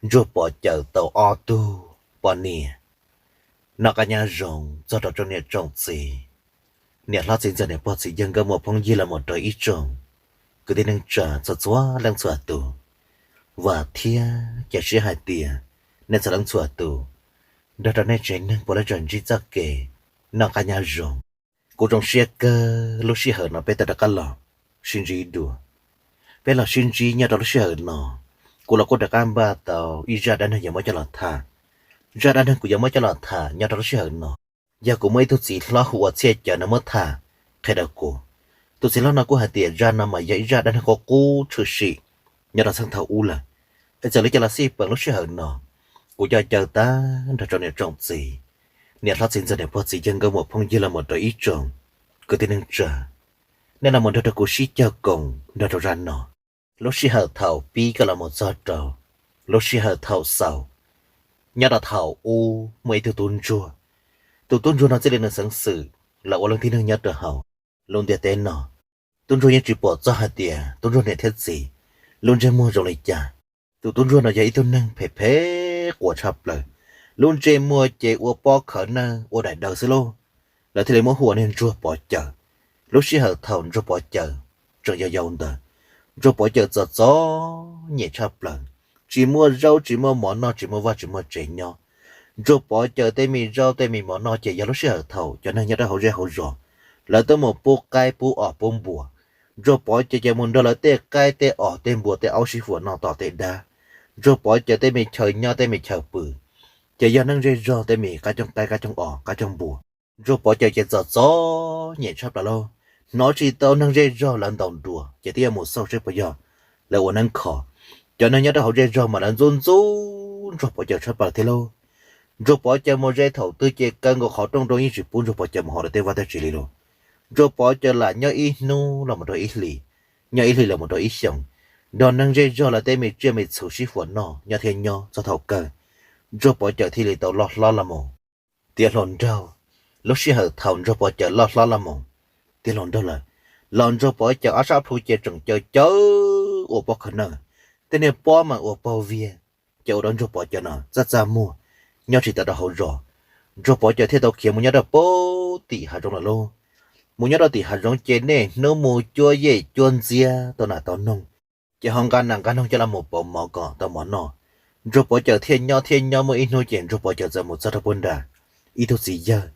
Ntsuag Pov Cawm tau ob tug poj niam. Noj qab nyob zoo txog rau tsoom niam tsoom txiv, niam hlob txiv ntxawm niam pog txiv yawg nkauj muam phooj ywg los mus rau ib tsoom kwv tij neej tsa txhua txhua leej txhua tus. Vam thiab cia siab hais tias nej txhua leej txhua tus nrog rau nej tsev neeg puav leej tseem ntsib txoj kev noj qab nyob zoo. Kuv zoo siab kawg lub sij hawm no peb tau rov qab los sib ntsib dua. Peb los sib ntsib nyob rau lub sij hawm no, kuv los kuj rov qab npaj tau ib zaj dab neeg yuav muab coj los tham. Zaj dab neeg kuv yuav muab coj los tham nyob rau lub sij hawm no, yog kuv muaj ib tug txiv hlob hu ua Txhiaj Cawv no muab tham qhia rau kuv. Tus txiv hlob no kuj hais tias zaj no mas yog ib zaj dab neeg qub qub tshwm sim nyob rau txheej thaum ub lawm. Es txawm li cas los xij peem lub sij hawm no, kuv coj caw tag nrho tsoom niam tsoom txiv, niam hlob txiv ntxawm niam pog txiv yawg nkauj muam phooj ywg los mus rau ib tsoom kwv tij neej tsa, nej los mus nrog rau kuv sib caug koom nrog rau zaj no. Lub sij hawm thaum pib koj los mus txog rau lub sij hawm thaum xaus, nyob rau thaum ub muaj ib tug tub ntsuag. Tus tub ntsuag no txij li nws xeev xwm los ua leej tib neeg nyob rau hauv lub ntiaj teb no, tub ntsuag yeej tsis pom txog hais tias tub ntsuag niam thiab txiv lub ntsej muag zoo li cas. Tus tub ntsuag no yog ib tug neeg phem phem quav tshaj plaws, lub ntsej muag ces ua pob khawv nawj ua daim daws xwb lauj. Lawv thiaj li muab hu ua niag Ntsuag Pov Cawm. Lub sij hawm thaum Ntsuag Pov Cawm tseem yau yau ntawd, Ntsuag Pov Cawm txom txom nyem tshaj plaws, tsis muaj zaub tsis muaj mov noj, tsis muaj vaj tsis muaj tsev nyob. Ntsuag Pov Cawm tej me zaub tej me mov noj ces yog lub sij hawm thaum cov neeg nyob rau hauv zej hauv zos lawv tuaj mus pub qaib pub os pub npua. Ntsuag Pov Cawm ces mus nrog lawv tej qaib tej os tej npua tej aub sib huam noj tom tej dab. Ntsuag Pov Cawm tej me chaw nyob tej me chaw pw ces yog neeg zej zog tej me qab cooj qaib qab cooj os qab cooj npua. Ntsuag Pov Cawm ces txom txom nyem tshaj plaws lauj, hnov tsis tau neeg zej zog lawv ntaus nruas ces twb yuav mus xauj seb puas yog lawv ua neeb kho. Cov neeg nyob rau hauv zej zog mas lawv ntxub ntxub Ntsuag Pov Cawm tshaj plaws thiab lauj. Ntsuag Pov Cawm mus ze thaum twg ces kaw nkaus qhov rooj rau yeej tsis pub Ntsuag Pov Cawm mus hauv lawv tej vaj tej tsev li lauj. Ntsuag Pov Cawm lam nyob ib hnub los mus rau ib hlis, nyob ib hlis los mus rau ib xyoos, nrog neeg zej zog lawv tej me tsiaj me txhu sib huam noj nyob thiab nyob txog thaum kawg, Ntsuag Pov Cawm thiaj li tau loj hlob los mus tiav hluas nraug. Lub sij hawm thaum Ntsuag Pov Cawm loj hlob los mus tiav hluas nraug lawm, los Ntsuag Pov Cawm ob sab plhu ces tseem caw caw ua pob khawv nawj, tej niag pob mas ua paug viag, ces ua rau Ntsuag Pov Cawm no txaj txaj muag, nyob tsis tau rau hauv zos. Ntsuag Pov Cawm thiaj tau khiav mus nyob rau pem tim hav zoov lawm lauj. Mus nyob rau tim hav zoov ces niaj hnub mus cuab yej cuab ntxiab tau nas tau noog, ces ho nqa nas nqa noog coj los mus pauv mov kom tau mov noj. Ntsuag Pov Cawm thiaj nyob thiab nyob muaj ib hnub ces Ntsuag Pov Cawm txawm mus txog rau puag nram ib tug txiv yawg.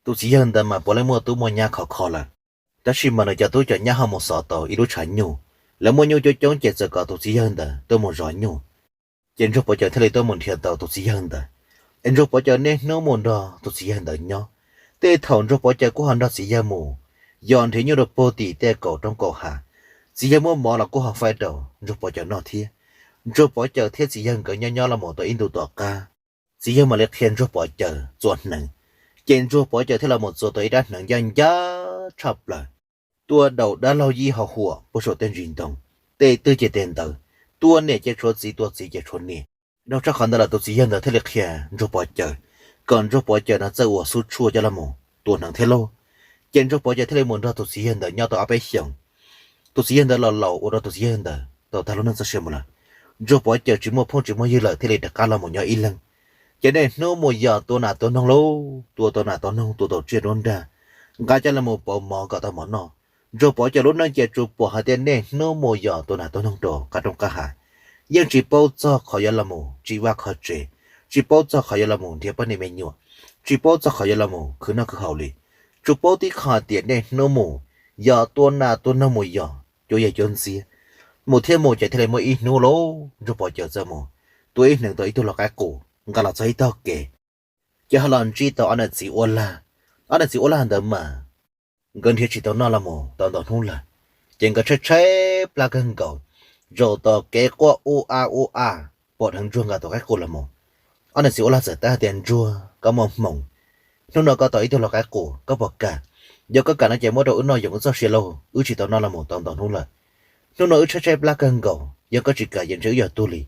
Tus txiv yawg ntawd mas puav leej muaj tub muaj nyab khov kho lawm, tab sis mas nws cov tub cov nyab ho mus xov tau ib lub tshav nyuj, lawv muaj nyuj coob coob ces txawm kom tus txiv yawg ntawd tuaj mus zov nyuj. Ces Ntsuag Pov Cawm thiaj li tuaj mus nrhiav tau tus txiv yawg ntawd, es Ntsuag Pov Cawm niaj hnub mus nrog tus txiv yawg ntawd nyob. Tej thaum Ntsuag Pov Cawm kuj ho nrog txiv yawg mus yos nrhiav nyuj rau puag tim tej kaum roob kaum hav. Txiv yawg muab mov los kuj ho faib rau Ntsuag Pov Cawm noj thiab. Ntsuag Pov Cawm thiab txiv yawg nkawd nyob nyob los mus tau ib ntu tom qab, txiv yawg mam li qhia Ntsuag Pov Cawm txuas hneev, ces Ntsuag Pov Cawm thiaj los mus txuas tau ib rab hneev ncaj ncaj tshaj plaws, tuaj daus dab laug yij ho huam puag saum tej ntsis ntoo, tej twg ces tes ntawd, tuaj niam ces tshuav txiv, tuaj txiv ces tshuav niam. Dhau tshaj qhov ntawd lawm tus txiv yawg ntawd thiaj li qhia Ntsuag Pov Cawm kom Ntsuag Pov Cawm no txawj ua xub tshuaj coj los mus tua hneev thiab lauj. Ces Ntsuag Pov Cawm thiaj li mus nrog tus txiv yawg ntawd nyob tau ob peb xyoos. Tus txiv yawg ntawd los laus ua rau tus txiv yawg ntawd tau tag lub neej txoj sia mus lawm. Ntsuag Pov Cawm tsis muaj phooj tsis muaj ywg lawm thiaj li rov qab los mus nyob ib leeg. Ces niaj hnub mus yos tua nas tua noog lauj, tua tau nas tau noog, tua tau tsiaj nruab nrag, nqa coj los mus pauv mov kom tau mov noj. Ntsuag Pov Cawm lub neej ces tsuas pom hais tias niaj hnub mus yos tua nas tua noog rau qab roob qab hav, yeej tsis paub txog qhov yuav los mus tsim vaj kho tsev, tsis paub txog qhov yuav los mus nrhiav poj niam me nyuam, tsis paub txog qhov yuav los mus khwv noj khwv haus li. Tsuas paub tib qho hais tias niaj hnub mus yos tua nas tua noog mus yos cuab yej cuab ntxiab. Mus thiab mus ces thiaj li muaj ib hnub lauj, Ntsuag Pov Cawm txawm mus tua ib hneev tau ib tug lau qaib qus nqa los txog ib tog kev, ces ho los ntsib tau ob niam txiv uab lag. Ob niam txiv uab lag ntawd mas nkawd nrhiav tsis tau noj los mus tau ntau hnub lawm, ces nkawd tshaib tshaib plab kawg nkaus, zaum tom kev quaj ub ab ub ab, pom dheev Ntsuag nqa tus qaib qus los mus. Ob niam txiv uab lag txawm teb hais tias, Ntsuag, koj muaj hmoo, hnub no koj tau ib tug lau qaib qus, koj puas kam? Yog koj kam no ces muab rau wb noj yoom wb txoj sia lauj, wb tsis tau noj los mus tau ntau hnub lawm. Hnub no wb tshaib tshaib plab kawg nkaus, yog koj tsis kam ces ntshe wb yuav tuag li.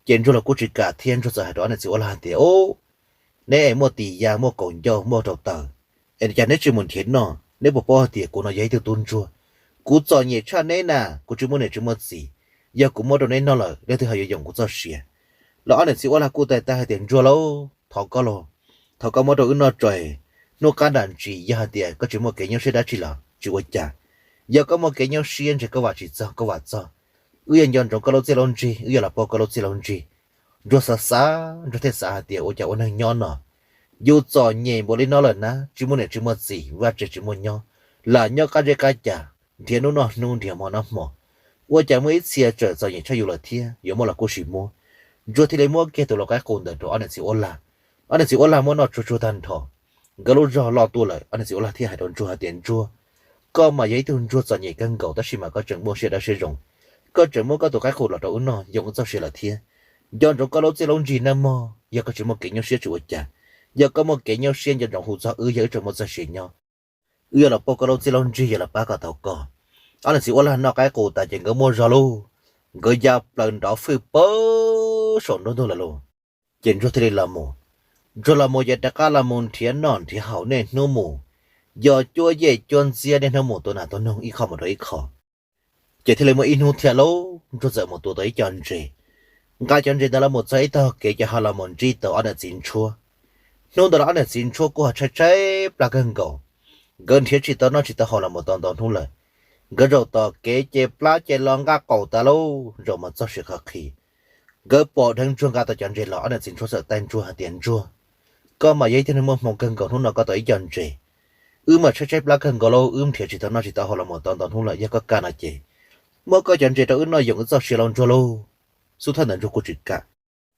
Ces Ntsuag los kuj tsis kam thiab, Ntsuag txawm hais rau ob niam txiv uab lag hais tias, Ub, neb es muaj tis ya, muaj kaus ncauj, muaj rau taws, es cas neb tsis mus nrhiav noj? Neb puas paub hais tias kuv no yog ib tug tub ntsuag, kuv txom nyem tshaj neb na, kuv tsis muaj niam tsis muaj txiv, yog kuv muab rau neb noj lawm leej twg ho yuav yoom kuv txoj sia? Los ob niam txiv uab lag kuj tau teb hais tias, Ntsuag lauj, thov koj lauj, thov koj muab rau wb noj tso. Hnub qab nram ntsis yog hais tias koj tsis muaj kev nyuaj siab dab tsi los tsis ua cas. Yog koj muaj kev nyuaj siab ntshe koj vam tsis txog, koj vam txog, wb yuav nco ntsoov koj lub txiaj lub ntsig, wb yuav los pauj koj lub txiaj lub ntsig. Ntsuag xav xav, Ntsuag thiaj xav hais tias, Ua cas ua neeg nyob no, yus txom nyem npaum li no lawm na, tsis muaj niam tsis muaj txiv, vaj tsev tsis muaj nyob, lam nyob qab zeb qab cas, nrhiav hnub noj hnub, nrhiav hmo noj hmo, ua cas muaj ib txhia tseem txom nyem tshaj yus lawm thiab, yuav muab los kuj sim muab. Ntsuag thiaj li muab kiag tus lau qaib qus ntawd rau ob niam txiv uab lag. Ob niam txiv uab lag muab noj tsuag tsuag tag nrho, nkawd lub zog loj tuaj lawm, ob niam txiv uab lag thiaj hais rau Ntsuag hais tias, Ntsuag, koj mas yog ib tug ntsuag txom nyem kawg nkaus tab sis mas koj tseem muaj siab dawb siab zoo, koj tseem muab koj tus qaib qus los rau wb noj yoo wb txoj sia lawm thiab. Nco ntsoov koj lub txiaj lub ntsig nawb mog, yog koj tsis muaj kev nyuaj siab tsis ua cas. Yog koj muaj kev nyuaj siab nco ntsoov hu txog wb, yog wb tseem muaj txoj sia nyob, wb yuav los pauj koj lub txiaj lub ntsig, yuav los pab kom tau koj. Ob niam txiv uab lag noj qaib qus tas ces nkawd muaj zog lauj, nkawd ya plaws nrov fwj pawg saum nruab ntug lawm lauj. Ces Ntsuag thiaj li los mus. Ntsuag los mus ces rov qab los mus nrhiav noj nrhiav haus niaj hnub mus, yog cuab yej cuab ntxiab niaj hnub mus tua nas tua noog ib qho mus rau ib qho. Ces thiaj li muaj ib hnub thiab lauj, Ntsuag txawm mus tua tau ib co ntses. Nqa cov ntses ntawd los mus txog ib tog kev ces ho los mus ntsib tau ob niam txiv Ntshuab. Hnub ntawd los ob niam txiv Ntshuab kuj ho tshaib tshaib plab kawg nkaus, nkawd nrhiav tsis tau noj tsis tau haus los mus tau ntau hnub lawm. Nkawd zaum tom kev ces plab ces los nqaj qaum tas lauj, zaum mus txog siav qhov qhi. Nkawd pom dheev Ntsuag nqa tau cov ntses los, ob niam txiv Ntshuab txawm taij Ntsuag hais tias, Ntsuag, koj mas yog ib tug neeg muaj hmoo kawg nkaus, hnub no koj tau ib co ntses, wb mas tshaib tshaib plab kawg nkaus lauj, wb nrhiav tsis tau noj tsis tau haus los mus tau ntau hnub lawm, yog koj kam no ces muab koj cov ntses rau wb noj yoo wb txoj sia lauj Ntsuag lauj. Xub thawj ntawd Ntsuag kuj tsis kam.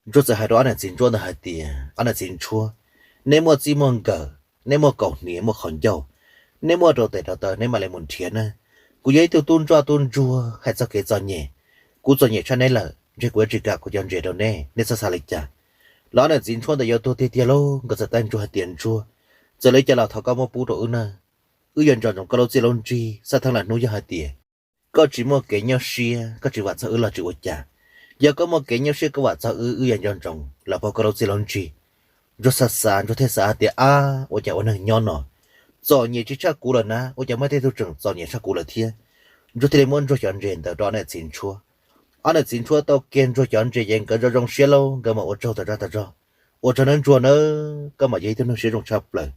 Ntsuag txawm hais rau ob niam txiv Ntshuab ntawd hais tias, Ob niam txiv Ntshuab, neb muaj txij muaj nkawm, neb muaj kaus hniav muaj qhov ncauj, neb muaj rau tes rau taw, neb mam li mus nrhiav na. Kuv yog ib tug tub ntsoj tub ntsuag hais txog kev txom nyem, kuv txom nyem tshaj neb lawm, ntshe kuv yuav tsis kam kuv cov ntses rau neb, neb txhob xav li cas. Los ob niam txiv Ntshuab ntawd yuav tuag tiag tiag lauj, nkawd txawm taij Ntsuag hais tias, Ntsuag, txawm li cas los thov koj muab pub rau wb na, wb yuav nco ntsoov koj lub txiaj lub ntsig, xav theej las hnub yog hais tias koj tsis muaj kev nyuaj siab, koj tsis vam txog wb los tsis ua cas. Yog koj muaj kev nyuaj siab koj vam txog wb, wb yuav nco ntsoov los pauj koj lub txiaj lub ntsig. Ntsuag xav xav, Ntsuag thiaj xav hais tias, Ab, ua cas ua neeg nyob no, txom nyem tsis tshaj kuv lawm na, ua cas muaj tej tug tseem txom nyem tshaj kuv lawm thiab. Ntsuag thiaj li muab Ntsuag cov ntses ntawd rau ob niam txiv Ntshuab. Ob niam txiv Ntshuab tau kiag Ntsuag cov ntses ces nkawd zoo zoo siab lauj, nkawd mam ua tsaug tas zog tas zog. Ua tsaug nawb Ntsuag nawb, koj mas yog ib tug neeg siab zoo tshaj plaws,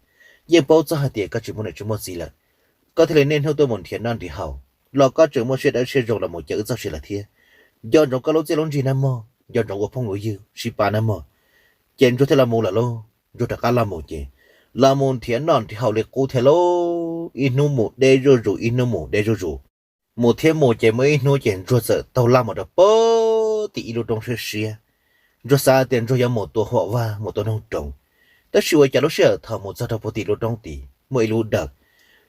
yeej paub txog hais tias koj tsis muaj niam tsis muaj txiv lawm, koj thiaj li niaj hnub tuaj mus nrhiav noj nrhiav haus, los koj tseem muaj siab dawb siab zoo los mus cawm wb txoj sia lawm thiab. Nco ntsoov koj lub txiaj lub ntsig nawb mog, nco ntsoov ua phooj ua ywg sib pab nawb mog. Ces Ntsuag thiaj los mus lawm lauj. Ntsuag rov qab los mus ces los mus nrhiav noj nrhiav haus li qub thiab lauj, ib hnub mus deb zuj zus, ib hnub mus deb zuj zus. Mus thiab mus ces muaj ib hnub ces Ntsuag txawm taug laj mus rau puag tim ib lub roob siab siab. Ntsuag xav tias Ntsuag yuav mus tua huam vaj mus tua noog roos, tab sis ua cas lub sij hawm thaum mus txog rau puag tim lub roob tid muaj ib lub dawm.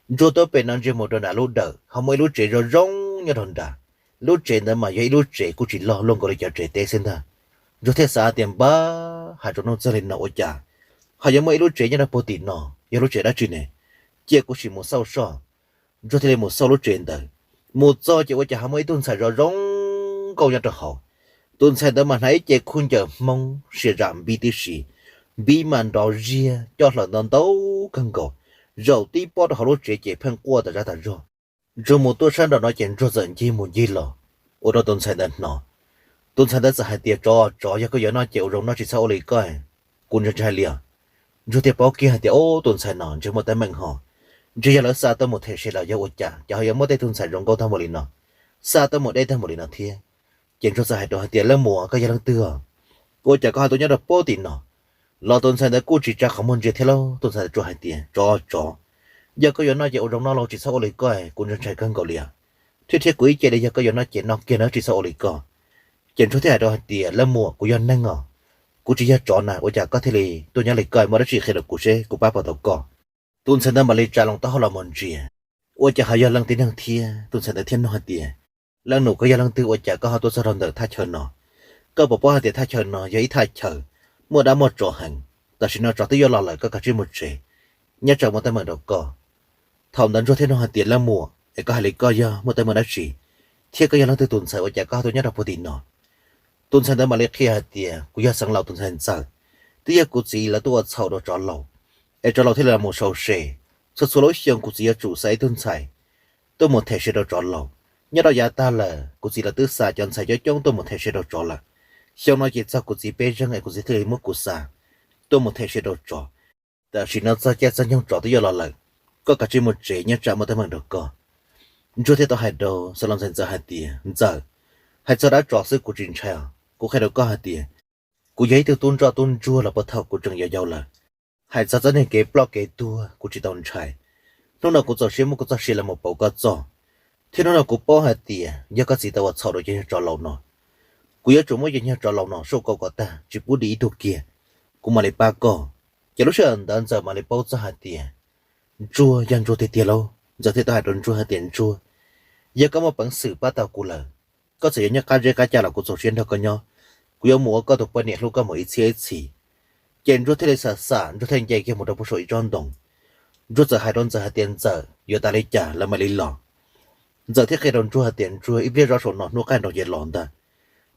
Ntsuag tuaj pem no ntsia mus rau nram lub dawm ho muaj ib lub tsev zoo zoo nyob rau nram. Lub tsev ntawd mas yog ib lub tsev kuj tsis loj, luaj nkaus li cov tsev teb xwb ntag. Ntsuag thiaj xav tias, Npab, hais rau Nuj Txeeg li no ua cas ho yuav muaj ib lub tsev nyob rau puag tim no, yog lub tsev dab tsi ne? Cia kuv sim mus xauj soj. Ntsuag thiaj li mus xauj lub tsev ntawd. Mus txog ces ua cas ho muaj ib tug ntxhais zoo zoo nkauj nyob rau hauv. Tus ntxhais ntawd mas hnav ib ce khuj ncaws Hmoob sia zam npib tib si, npib mas nrov ziag coj hlaws ntau ntau kawg nkaus. Zaum tib pob rau hauv lub tsev ces pheej quaj tas zab tas zog. Ntsuag mus tuaj sab nraum no ces Ntsuag txawm ncig mus ncig los ua rau tus ntxhais ntawd hnov. Tus ntxhais ntawd txawm hais tias, Tsov, tsov, yog koj yuav noj ces ua zoo noj, tsis txhob ua li koj, kuv ntshai ntshai li os. Ntsuag thiaj paub kiag hais tias, Ob, tus ntxhais no ntshe muaj teeb meem ho, ntshe yog lawv xa tuaj mus them se los yog ua cas ces ho yuav muaj tej tug ntxhais zoo nkauj tag npaum li no, xa tuaj mus deb tag npaum li no thiab. Ces Ntsuag txawm hais rau hais tias, Leej muam, koj yog leej twg os? Ua cas koj ho tuaj nyob rau puag tim no? Los tus ntxhais ntawd kuj tsis tsa qhov muag ntsia thiab lauj. Tus ntxhais ntawd tsuas hais tias, Tsov, tsov, yog koj yuav noj ces ua zoo noj lauj, tsis txhob ua li koj, kuv ntshai ntshai kawg nkaus li os. Thiab thiab kuv ib ce li, yog koj yuav noj ces noj kiag nawb, tsis txhob ua li koj. Ces Ntsuag thiaj hais rau hais tias, Leej muam, kuv yog neeg os, kuv tsis yog tsov na, ua cas koj thiaj li tuaj nyob li koj, muaj dab tsi qhia rau kuv seb kuv pab puas tau koj. Tus ntxhais ntawd mam li tsa loo taub hau los mus ntsia, ua cas ho yog leej tib neeg thiab. Tus ntxhais ntawd thiaj nug hais tias, Leej nus, koj yog leej twg ua cas koj ho tuaj txog rau ntawm thaj chaw no? Koj puas paub hais tias thaj chaw no yog ib thaj chaw muaj dab muaj tsov heev, tam sim no tsov twb yuav los lawm, koj kav tsij mus tsev, nyob tsam muaj teeb meem rau koj. Thaum ntawd Ntsuag thiaj nug hais tias, Leej muam, es koj hais li koj yog muaj teeb meem dab tsi, thiab koj yog leej twg tus ntxhais ua cas koj ho tuaj nyob rau puag tim no? Tus ntxhais ntawd mam li qhia hais tias, Kuv yog xeev laus tus ntxhais ntxawm, twb yog kuv txiv lawv tuaj ua txhaum rau tsov laus, es tsov laus thiaj li los mus sau se. Txhua txhua lub xyoo kuv txiv yuav tsum xa ib tug ntxhais tuaj mus them se rau tsov laus. Nyob rau yav tag lawm kuv txiv lawv twb xa cov ntxhais coob coob tuaj mus them se rau tsov lawm. Xyoo no ces txog kuv txiv peb zeeg es kuv txiv thiaj li muab kuv xa tuaj mus them se rau tsov. Tam sim no txog caij txog nyoog tsov twb yuav los lawm, koj kav tsij mus tsev, nyob tsam muaj teeb meem rau koj. Ntsuag thiaj tau hais rau xeev laus ntxhais ntxawm hais tias, Ntxawm, hais txog dab tsov xwb kuv tsis ntshai os. Kuv qhia rau koj hais tias kuv yog ib tug tub ntsoj tub ntsuag los puag thaum kuv tseem yau yau lawm. Hais txog txoj niag kev ploj kev tuag kuv tsis tau ntshai. Hnub no kuv txaus siab muab kuv txoj sia los mus pauv koj txoj, thiab hnub no kuv paub hais tias yog koj txiv tau ua txhaum rau cov niag tsov laus no, kuv yuav tsum muab cov niag tsov laus no soj kauv kom tag tsis pub dim ib tug kiag, kuv mam li pab koj. Ces lub sij hawm ntawd ntxawm mam li paub txog hais tias Ntsuag yog Ntsuag tiag tiag lauj. Ntxawm thiaj tau hais rau Ntsuag hais tias, Ntsuag, yog koj muaj peev xwm pab tau kuv lawm, koj txawm yuav nyob qab zeb qab ca los kuv txaus siab nrog koj nyob. Kuv yuav mus ua koj tus poj niam hlub koj mus ib txhiab ib txhis. Ces Ntsuag thiaj li xam xam, Ntsuag thiaj nce kiag mus rau puag saum ib tsob ntoo. Ntsuag txawm hais rau Ntxawm hais tias, Ntxawm, yuav tas li cas lawv mam li los? Ntxawm thiaj qhia rau Ntsuag hais tias, Ntsuag, ib pliag zoj saum no hnub qaij nroos ces los ntag.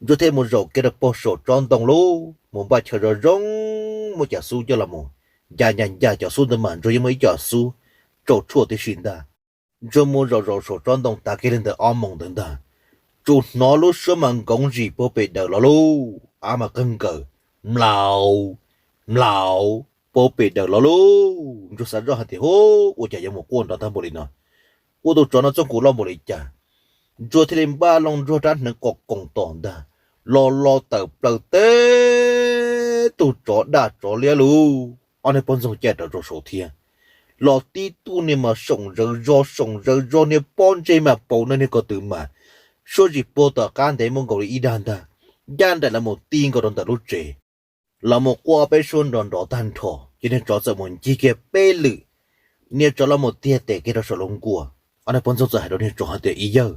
Ntsuag thiaj mus zaum kiag rau puag saum tsob ntoo lauj, mus npaj chaw zoo zoo, muab cov xub coj los mus nca nca nca cov xub ntawd mas Ntsuag yeej muaj ib co xub tsaus tshuaj tib si ntag. Ntsuag mus zaum zaum saum tsob ntoo tas kiag li ntawm ob moos ntawd ntag, tsuas hnov lub suab mas nkoov zis puag pem dawm los lauj, av mas qeeg nkaws, mlaus, mlaus, puag pem dawm los lauj. Ntsuag xav zoj hais tias, Hu, ua cas yuav mus quaj nrov tag npaum li no? Ua tus tsov no txooj kuv loj npaum li cas? Ntsuag thiaj li npaj loo Ntsuag rab hneev qos qoos tom ntag, los los tawm plaws teb tug tsov daj tsov liab lauj. Ob niag poj ntxoog caij rawv rau saud thiab, los tib tug niag mas soom zawv zog soom zawv zog, niag pob ntseg mas paus neeg, niag ko tw mas suab zis puag tom qab ntev muaj nkaus li ib dag ntag, ncaj nraim los mus ti nkaus rau ntawm lub tsev. Los mus quaj peb suab nrov nrov tag nrho, ces niag tsov txawm mus ncig kiag peb lwm, niag tsov los mus tiag tes kiag rau saum lub nkuaj. Ob niag poj ntxoog txawm hais rau niag tsov hais tias, Ib yawg,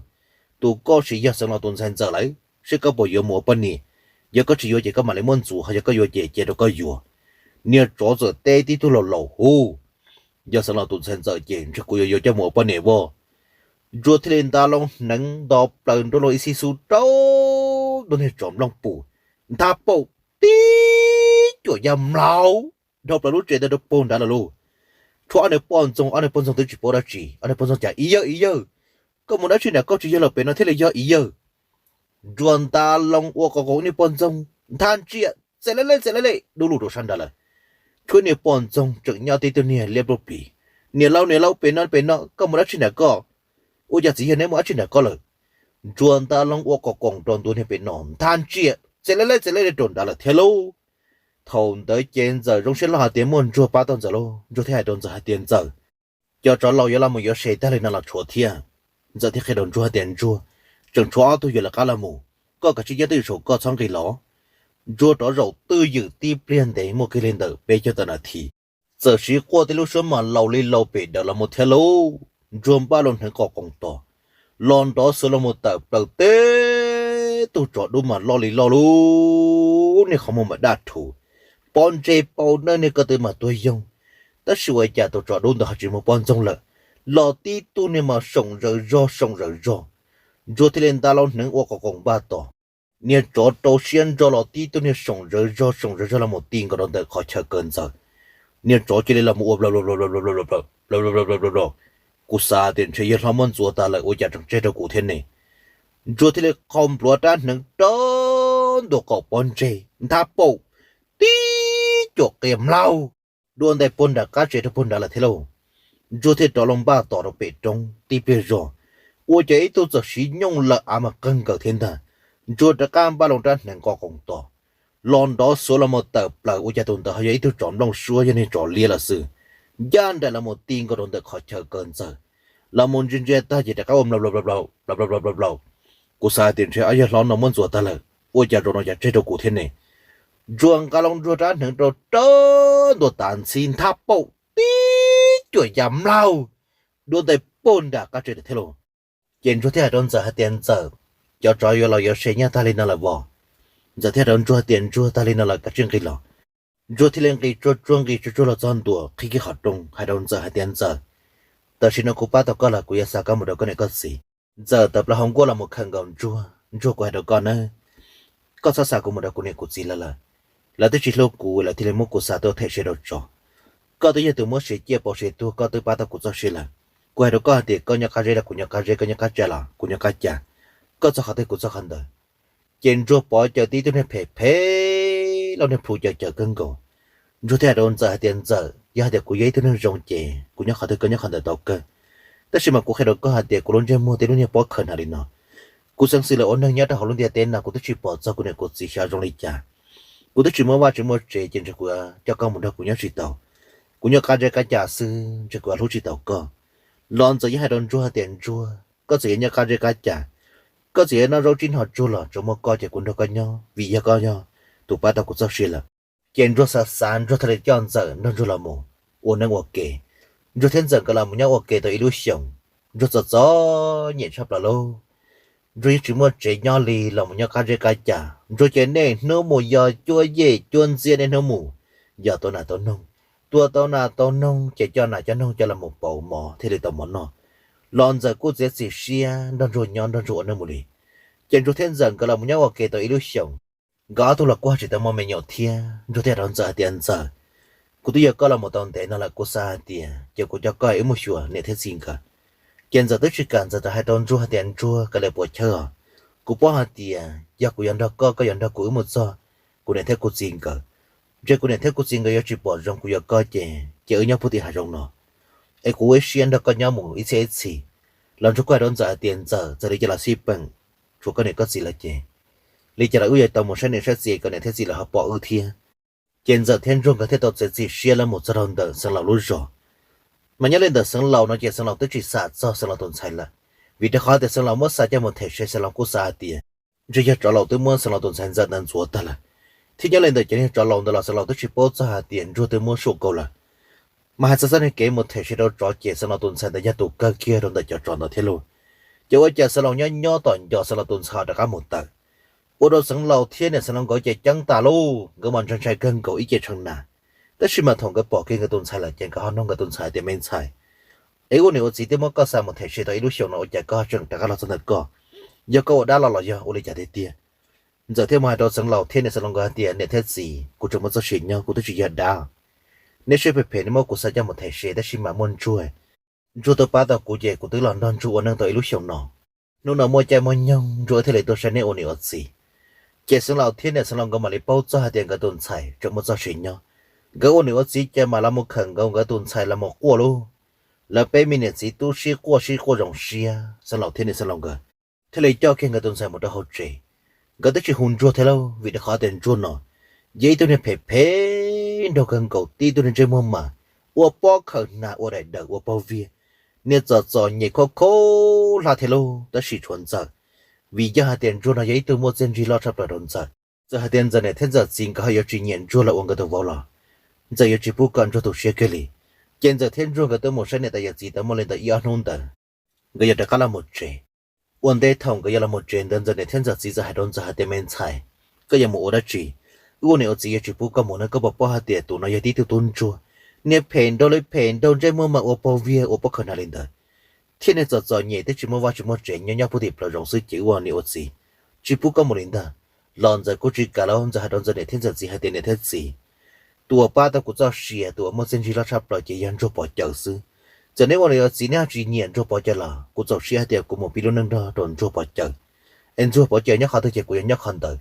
tus koj sis yog xeev laus tus ntxhais ntxawm lawm, seb koj puas yuav mus ua poj niam? Yog koj tsis yuav ces koj mam li muab ntxuav, ho yog koj yuav ces cia rau koj yuav. Niag tsov txawm teb tib tug laus laus, Hu, yog xeev laus tus ntxhais ntxawm ces ntshe kuv yuav yuav coj mus ua poj niam as. Ntsuag thiaj li nta loo hneev nto plaws nrov loo ib xib xub rau ntug niag tsov nplooj pum, nthab paum tib cuam ya mlaus dhau plaws lub tsev ntawd rau puag nrad lawm lauj. Tshuav ob niag poj ntxoog, ob niag poj ntxoog twb tsis paub dab tsi, ob niag poj ntxoog cas, Ib yawg, ib yawg, koj mus dab tsi nram koj tsis yog lawm pem no thiaj li yog ib yawg? Ntsuag nta loo ua qos qoos, ob niag poj ntxoog nthab ntsia txev le le txev le le dub lug rau sab nrad lawm. Tshuav niag poj ntxoog tseem nyob tib tug niag liab plob plig, Niam laus, niam laus, pem no, pem no, koj mus dab tsi nram koj? Ua cas txiv yawg neb mus dab tsi nram koj lawm? Ntsuag nta loo ua qos qoos rau ntua niag pem no nthab ntsia txev le le txev le le rau nrad lawm thiab lauj. Thaum ntawd ces ntxawm zoo siab loj hais tias muaj Ntsuag pab tau ntxawm lauj. Ntsuag thiaj hais rau ntxawm hais tias, Ntxawm, cov tsov laus yuav los mus yuav se tag li no los tshuav thiab. Ntxawm thiaj qhia rau Ntsuag hais tias, Ntsuag, tseem tshuav ob tug yuav lawv qab los mus, koj kav tsij nyob twj ywm saum koj txhob nqis los. Ntsuag rov zaum twj ywm tib pliag ntev muaj kiag li ntawm peb caug tawm nas this, txawm siv quaj tib lub suab mas laus li laus pem dawm los mus thiab lauj. Ntsuag npaj loo hneev qos qoos tos, los nrov xuav los mus tawm plaws teb tug tsov dub mas loj li loj lauj, niag qhov muag mas daj rhuv, pob ntseg paus neeg, niag ko tw mas tuag yoog. Tab sis ua cas tus tsov dub ntawd ho tsis muaj poj ntxoog lawm, los tib tug niag mas soom zawv zog soom zawv zog. Ntsuag thiaj li nta loo hneev ua qos qoos npaj tos. Niag tsov rau siab ntso los tib tug niag soom zawv zog soom zawv zog los mus ti nkaus rau ntawm qhov chaw kaw ntxawm. Niag tsov cia li los mus ua plaws plaws plaws plaws plaws plaws plaws plaws. Kuv xav tias ntshe yawg hlob muab ntxuav tas lawm ua cas tseem tseg rau kuv thiab ne. Ntsuag thiaj li qhau npluav rab hneev rau ntua qaum pob ntseg nthab paum tib cuam qia mlaug dua ntais puag nram qab tsev rau puag nrad lawm thiab lauj. Ntsuag thiaj rov loo npaj tos rau pem roob tib pliag zog, ua cas ib tug txawm siv nyooj lawm av mas qeeg nkaws thiab ntag. Ntsuag rov qab npaj loo rab hneev qos qoos tos, los nrov xuav los mus tawm plaws ua cas tus ntawd ho yog ib tug tsov nplooj suab yog niag tsov liab lawm xwb, ncaj nraim los mus ti nkaus rau ntawm qhov chaw kaw ntxawm. Los mus ntsia ntsia tag ces rov qab ua mlaus mlaus mlaus mlaus. Kuv xav hais tias ntshe ob yawg hlob no muab ntxuav tag lawm, ua cas zaum no cas tseg rau kuv thiab ne. Ntsuag nqa loo Ntsuag rab hneev rau rau ntua tav ntxhib nthab paum tib cuam ya mlaug dua ntais puag nram qab tsev lawm thiab lauj. Ces Ntsuag thiaj hais rau Ntxawm hais tias, Ntxawm, cov tsov yuav los yuav se nyob tag li no lawm vos. Ntxawm thiaj hais rau Ntsuag hais tias, Ntsuag, tag li no lawm kav tsij nqis los. Ntsuag thiaj li nqis tsuag tsuag nqis tsuag tsuag los txog ntua qhib kiag qhov rooj hais rau Ntxawm hais tias, Ntxawm, tam sim no kuv pab tau koj lawm, kuv yuav xa koj mus rau koj niam koj txiv. Ntxawm tawm plaws hauv nkuaj los mus khawm nkaus Ntsuag, Ntsuag, kuv hais rau koj nawb, koj txhob xa kuv mus rau kuv niam kuv txiv lawv lawm. Lawv twb tsis hlub kuv, lawv thiaj li muab kuv xa tuaj them se rau tsov. Koj twb yog tus muab siav ciaj pauv siav tuag, koj twb pab tau kuv txoj sia lawm. Kuv hais rau koj hais tias koj nyob qab zeb los kuv nyob qab zeb, koj nyob qab ca los kuv nyob qab ca, koj txog qhov twg kuv txog qhov ntawd. Ces Ntsuag pov caws tib tug niag phem phem, lub niag plhu caws caws kawg nkaus. Ntsuag thiaj hais rau Ntxawm hais tias, Ntxawm, yog hais tias kuv yog ib tug neeg zoo ces kuv nyob qhov twg koj nyob qhov ntawd tau kawg. Tab sis mas kuv qhia rau koj hais tias kuv lub ntsej muag tej lub niag pob khaws hnav li no, kuv xeev xwm los ua neeg nyob rau hauv lub ntiaj teb no kuv twb tsis pom txog kuv niam kuv txiv xyov zoo li cas. Kuv twb tsis muaj vaj tsis muaj tsev ces ntshe kuv yuav coj koj mus nrog kuv nyob tsis tau. Kuv nyob qab zeb qab ca xwb ntshe kuv yuav hlub tsis tau koj. Los Ntxawm yeej hais rau Ntsuag hais tias, Ntsuag, koj txawm yuav nyob qab zeb qab ca, koj txawm yuav noj zaub tsib hno tsuag los tsuas muaj koj ces kuv nrog koj nyob vim yog koj yog tus pab tau kuv txoj sia lawm. Ces Ntsuag xav xav Ntsuag thiaj li coj Ntxawm nrog Ntsuag los mus ua neeb ua ke. Ntsuag thiab Ntxawm nkawd los mus nyob ua ke tau ib lub xyoos. Ntsuag txom txom nyem tshaj plaws lauj. Ntsuag yeej tsis muaj tsev nyob li los mus nyob qab zeb qab ca. Ntsuag ces niaj hnub mus yos cuab yej cuab ntxiab niaj hnub mus yos tau nas tau noog. Tua tau nas tau noog ces coj nas coj noog coj los mus pauv mov thiaj li tau mov noj. Los Ntxawm kuj txiav txim siab nrog Ntsuag nyob nrog Ntsuag ua neeb mus li. Ces Ntsuag thiab Ntxawm nkawd los mus nyob ua ke tau ib lub xyoos. Nkawd ob tug los kuj tsis tau muaj me nyuam thiab. Ntsuag thiaj hais rau Ntxawm hais tias, Ntxawm, kuv twb yuav koj los mus tau ntev no lawm kuv xav hais tias ces kuv coj koj ib muab xyuas niam thiab txiv nkawd. Ces Ntxawm twb tsis kam, Ntxawm txawm hais rau Ntsuag hais tias, Ntsuag, koj li puas chawj os? Kuv paub hais tias yog kuv yuav nrog koj, koj yuav nrog kuv wb mus txog kuv niam thiab kuv txiv nkawd, ntshe kuv niam thiab kuv txiv nkawd yuav tsis pom zoo kuv yuav koj ces ces wb nyob puag tim hav zoov no es kuv ua ib siab nrog koj nyob mus ib txhiab ib txhis. Los Ntsuag kuj hais rau Ntxawm hais tias, Ntxawm, txawm li cas los xij peem, tshuav koj niam koj txiv lawm ces li cas los wb yuav tau mus saib niam saib txiv kom niam thiab txiv lawv ho pom wb thiab. Ces Ntxawm thiab Ntsuag nkawd thiaj tau txiav txim siab lawv mus txog rau ntawm Xeev Laus lub zos. Mas nyob li ntawm Xeev Laus no ces Xeev Laus twb tsis xam txog Xeev Laus tus ntxhais lawm, vim rau qhov tias Xeev Laus muab xa coj mus them se Xeev Laus kuj xav hais tias ntshe yog tsov laus twb muab Xeev Laus tus ntxhais ntxawm ntawd ntxuav tag lawm. Thiab nyob li ntawm cov niag tsov laus ntawd los Xeev Laus twb tsis paub txog hais tias Ntsuag twb muab suam kaus lawm. Mas hais txog txoj niag kev mus them se rau tsov ces Xeev Laus tus ntxhais ntawd yog tus kawg kiag rau ntawm cov tsov ntawd thiab lauj. Ces ua cas Xeev Laus nyob nyob tom ncos Xeev Laus tus ntxhais ho rov qab mus tawm. Ua rau Xeev Laus thiab niam Xeev Laus nkawd ces ceeb tas lauj, nkawd mas ntshai ntshai kawg nkaus ib ce tshee nas. Tab sis mas thaum nkawd pom kiag nkawd tus ntxhais lawm ces nkawd ho nug nkawd tus ntxhais tias, Me ntxhais, es ua niam ua txiv twb muab koj xa mus them se tau ib lub xyoos no ua cas koj tseem rov qab los txog ntawm koj? Yog koj ua dab los los yog ua li cas tiag tiag? Ntxawm thiaj mus hais rau Xeev Laus thiab niam Xeev Laus nkawd hais tias, Niam thiab txiv, kuv tseem muaj txoj sia nyob, kuv twb tsis yog dab. Neb siab phem phem neb muab kuv xa coj mus them se tab sis mas muaj Ntsuag, Ntsuag twb pab tau kuv ces kuv twb los nrog Ntsuag ua neej tau ib lub xyoos no. Hnub no muaj caij muaj nyoog Ntsuag thiaj li tuaj saib neb ua niam ua txiv. Ces Xeev Laus thiab niam Xeev Laus nkawd mam li paub txog hais tias nkawd tus ntxhais tseem muaj txoj sia nyob. Nkawd ua niam ua txiv ces mam los mus khawm nkaus nkawd tus ntxhais los mus quaj lauj. Lawv peb me niam txiv tub sib quaj sib quaj zoo siab, Xeev Laus thiab niam Xeev Laus nkawd thiaj li coj kiag nkawd tus ntxhais mus rau hauv tsev. Nkawd twb tsis hu Ntsuag thiab lauj, vim rau qhov tias Ntsuag no yog ib tug niag phem phem nraug kawg nkaus, tib tug niag ntsej muag mas ua pob khaws hnav, ua daim daws, ua paug viag, niag txom txom nyem khaub khaub hlab thiab lauj. Tab sis tshuav Ntxawm, vim yog hais tias Ntsuag no yog ib tug muaj txiaj ntsig loj tshaj plaws rau Ntxawm. Txawm hais tias Ntxawm niam thiab Ntxawm txiv nkawd ho yuav tsis nyiam Ntsuag los ua nkawd tus vauv los Ntxawm yuav tsis pub kom Ntsuag tu siab kiag li. Ces Ntxawm thiab Ntsuag nkawd twb mus saib niam tais yawm txiv tau muaj li ntawm ib ob hnub ntawd, nkawd yuav rov qab los mus tsev. Ua ntej thaum nkawd yuav los mus tsev ntawd Ntxawm niam thiab Ntxawm txiv txawm hais rau Ntxawm hais tias, Me ntxhais, koj yuav mus ua dab tsi? Wb ua niam ua txiv yuav tsis pub koj mus no, koj puas paub hais tias tus no yog tib tug tub ntsuag, niag phem nraug li phem nraug, ntsej muag mas ua paug viag ua pob khaws hnav li ntawd, thiab niag txom txom nyem twb tsis muaj vaj tsis muaj tsev nyob nyob puag tim plaws zoov xwb ces wb ua niam ua txiv tsis pub koj mus li ntag. Los Ntxawm kuj tsis kam lauj, Ntxawm hais rau Ntxawm niam thiab Ntxawm txiv hais tias, Niam thiab txiv, tus uas pab tau kuv txoj sia, tus uas muaj txiaj ntsig loj tshaj plaws ces yog Ntsuag Pov Cawm xwb. Txawm neb ua niam ua txiv neb ho tsis nyiam Ntsuag Pov Cawm los kuv txaus siab hais tias kuv mus pib lub neej nrog rau Ntsuag Pov Cawm. Es Ntsuag Pov Cawm nyob qhov twg ces kuv yuav nyob qhov ntawd.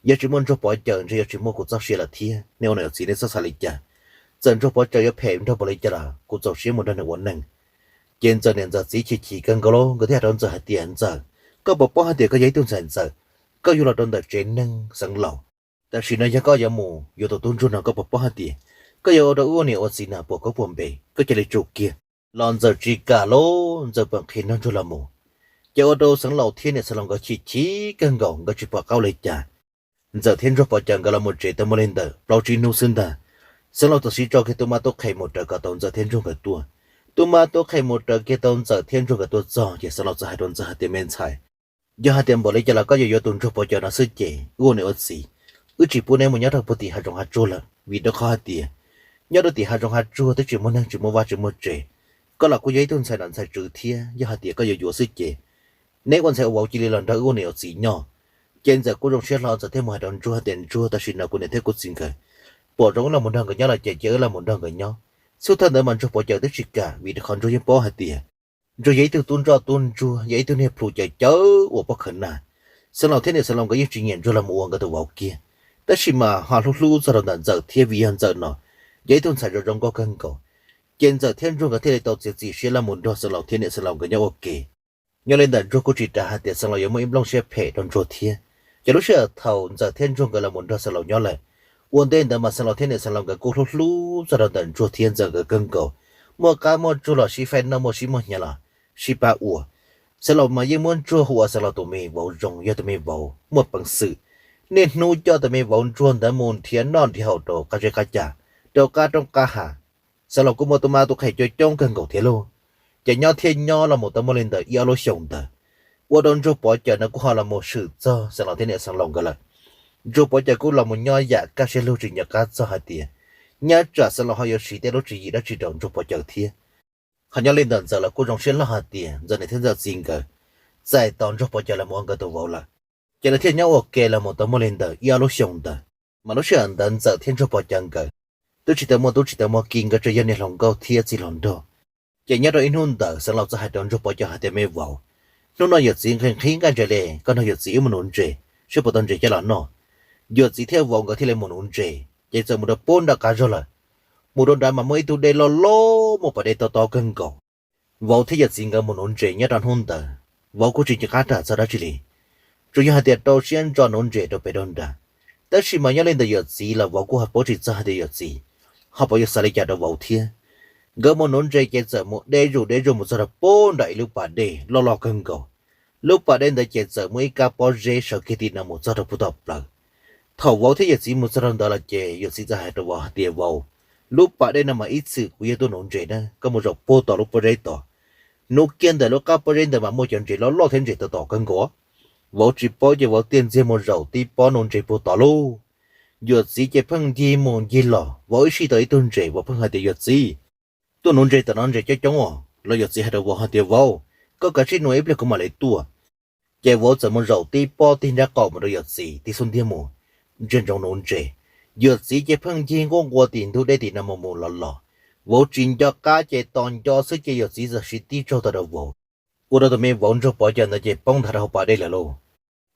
Yog tsis muaj Ntsuag Pov Cawm ntshe yuav tsis muaj kuv txoj sia lawm thiab. Neb ua niam ua txiv neb txhob xav li cas. Txawm Ntsuag Pov Cawm yuav phem nraug npaum li cas los kuv txaus siab mus nrog nws ua neej. Ces Ntxawm niam Ntxawm txiv chim chim kawg nkaus lauj, nkawd thiaj hais rau Ntxawm hais tias, Ntxawm, koj puas paub hais tias koj yog ib tug ntxhais ntxawm, koj yuav los rau ntawm tsev neeg Xeev Laus, tam sim no yog koj yuav mus yuav tus tub ntsuag no koj puas paub hais tias koj yuav ua rau wb ua niam ua txiv no puas koob puas npe, koj cia li tsum kiag. Los Ntxawm tsis kam lauj, Ntxawm pheem nqhis nrog Ntsuag los mus. Ces ua rau Xeev Laus thiab niam Xeev Laus nkawd chim chim kawg nkaus, nkawd tsis pom qab ua li cas. Ntxawm thiab Ntsuag Pov Cawm nkawd los mus tsev tau muaj li ntawm plaub tsib hnub xwb ntag, Xeev Laus txawm siv tso kiag tub mab tub qhe mus raws kom tau Ntxawm thiab Ntsuag nkawd tuaj. Tub mab tub qhe mus raws kiag tau Ntxawm thiab Ntsuag nkawd tuaj txog ces Xeev Laus txawm hais rau Ntxawm hais tias, Me ntxhais, yog hais tias npaum li cas los koj yuav yuav tus Ntsuag Pov Cawm no xwb ces wb ua niam ua txiv, wb tsis pub neb mus nyob rau puag tim hav zoov hav tsuag lawm, vim rau qhov hais tias nyob rau tim hav zoov hav tsuag twb tsis muaj neeg tsis muaj vaj tsis muaj tsev. Koj los kuj yog ib tug ntxhais nom ntxhais tswv thiab, yog hais tias koj yuav yuav xwb ces neb ua ntxhais ua vauv cia li los nrog wb ua niam ua txiv nyob. Ces Ntxawm kuj zoo siab hlo, Ntxawm thiaj mus hais rau Ntsuag hais tias, Ntsuag, tam sim no kuv niam thiab kuv txiv nkawd pom zoo wb los mus nrog nkawd nyob lawm ces cia wb los mus nrog nkawd nyob. Xub thawj ntawd mas Ntsuag Pov Cawm twb tsis kam, vim rau qhov Ntsuag yeej paub hais tias Ntsuag yog ib tug tub ntsoj tub ntsuag, yog ib tug niag plhu cawv cawv uas pob khaws nas. Xeev Laus thiab niam Xeev Laus nkawd yeej tsis nyiam Ntsuag los mus ua nkawd tus vauv kiag, tab sis mas ho hlub hlub txog rau ntawm Ntxawm thiab vim yog Ntxawm no yog ib tug ntxhais zoo zoo nkauj kawg nkaus. Ces Ntxawm thiab Ntsuag nkawd thiaj li tau txiav txim siab los mus nrog Xeev Laus thiab niam Xeev Laus nkawd nyob ua ke. Nyob li ntawm Ntsuag kuj tsis xav hais tias Xeev Laus yuav muaj ib nplooj siab phem rau Ntsuag thiab. Ces lub sij hawm thaum Ntxawm thiab Ntsuag nkawd los mus nrog Xeev Laus nyob lawm, ua ntej ntawd mas Xeev Laus thiab niam Xeev Laus nkawd kuj hlub hlub txog rau ntawm Ntsuag thiab Ntxawm nkawd kawg nkaus. Muaj qab muaj tsuag los sib faib noj, muaj sib muaj hnyav los sib pab ua. Xeev Laus mas yeej muab Ntsuag hu ua Xeev Laus tus me vauv zoo, yog tus me vauv muaj peev xwm. Niaj hnub coj tus me vauv Ntsuag ntawd mus nrhiav noj nrhiav haus rau qab zeb qab cag, rau qab roob qab hav. Xeev Laus kuj muaj tus mab tus qhe coob coob kawg nkaus thiab lauj. Ces nyob thiab nyob los mus tau muaj li ntawm ib ob lub xyoos ntawd, ua rau Ntsuag Pov Cawm no kuj ho los mus swm txog Xeev Laus thiab niam Xeev Laus nkawd lawm. Ntsuag Pov Cawm kuj los mus nyob yam kaj siab lug tsis nco qab txog hais tias, nyob tsam Xeev Laus ho yuav siv tej lub tswv yim dab tsi rau Ntsuag Pov Cawm thiab. Ho nyob li ntawm Ntxawm los kuj zoo siab loj hais tias Ntxawm niam thiab Ntxawm txiv nkawd txais tos Ntsuag Pov Cawm los mus ua nkawd tus vauv lawm. Ces lawv thiaj nyob ua ke los mus tau muaj li ntawm ib ob lub xyoos ntawd. Mas lub sij hawm ntawd Ntxawm thiab Ntsuag Pov Cawm nkawd twb tsis tau muaj tub tsis tau muaj ki, nkawd tsuas yog niam hluas nkauj thiab txiv hluas nraug. Ces nyob rau ib hnub ntawd Xeev Laus txawm hais rau Ntsuag Pov Cawm hais tias, me vauv, hnub no yawm txiv nqhis nqhis nkaj ntses li, koj nrog yawm txiv wb mus nuv ntses seb puas tau ntses coj los noj. Yawm txiv thiab vauv nkawd thiaj li mus nuv ntses, ces txawm mus rau pub nram qab zog lawm. Mus rau nrad mas muaj ib tug dej loj loj muaj pas dej to to kawg nkaus. Vauv thiab yawm txiv nkawd mus nuv ntses nyob rau hnub ntawd, vauv kuj tsis nco qab tham txog dab tsi li, tsuas yog hais tias rau siab ntso nuv ntses rau pem rau nrad. Tab sis mas nyob li ntawm yawm txiv los vauv kuj ho paub tsis txog hais tias yawm txiv ho puas yuav xav li cas rau vauv thiab. Nkawd mus nuv ntses ces txawm mus deb zuj deb zuj mus txog rau pub nram ib lub pas dej loj loj kawg nkaus. Lub pas dej ntawd ces txawm muaj ib kab pob zeb sawv kiag tim no mus txog rau puag tom plawv. Thaum vauv thiab yawm txiv mus txog rau ntawd lawm ces yawm txiv txawm hais rau vauv hais tias, vauv, lub pas dej no mas ib txwm kuv yog tuaj nuv ntses na, koj mus zaum puag tom lub pob zeb tod. Nuv kiag ntawm lub kab pob zeb ntawd mas muaj cov ntses loj loj thiab ntses to tom kawg nkaus. Vauv tsis paub ces vauv tiaj ntxiag mus zaum tib pob nuv ntses puag tod lauj. Yawm txiv ces pheej ncig mus ncig los, vauv ib sij tau ib tug ntses, vauv pheej hais tias, yawm txiv, tuaj nuv ntses tom no ntses coob coob os. Los yawm txiv hais rau vauv hais tias, vauv, koj kav tsij nuv ib pliag kuv mam li tuaj. Ces vauv txawm mus zaum tib pob tig nraub qaum mus rau yawm txiv tib xub ntiag mus ntsia ntsoov nuv ntses. Yawm txiv ces pheej ncig nquaj nqua tim ntug dej tim no mus mus los los. Vauv tsis nco qab ces tos nco xwb ces yawm txiv txawm siv tib tsaug tawm rau vauv, ua rau tus me vauv Ntsuag Pov Cawm ntawd ces poob nthav rau hauv pas dej lawm lauj.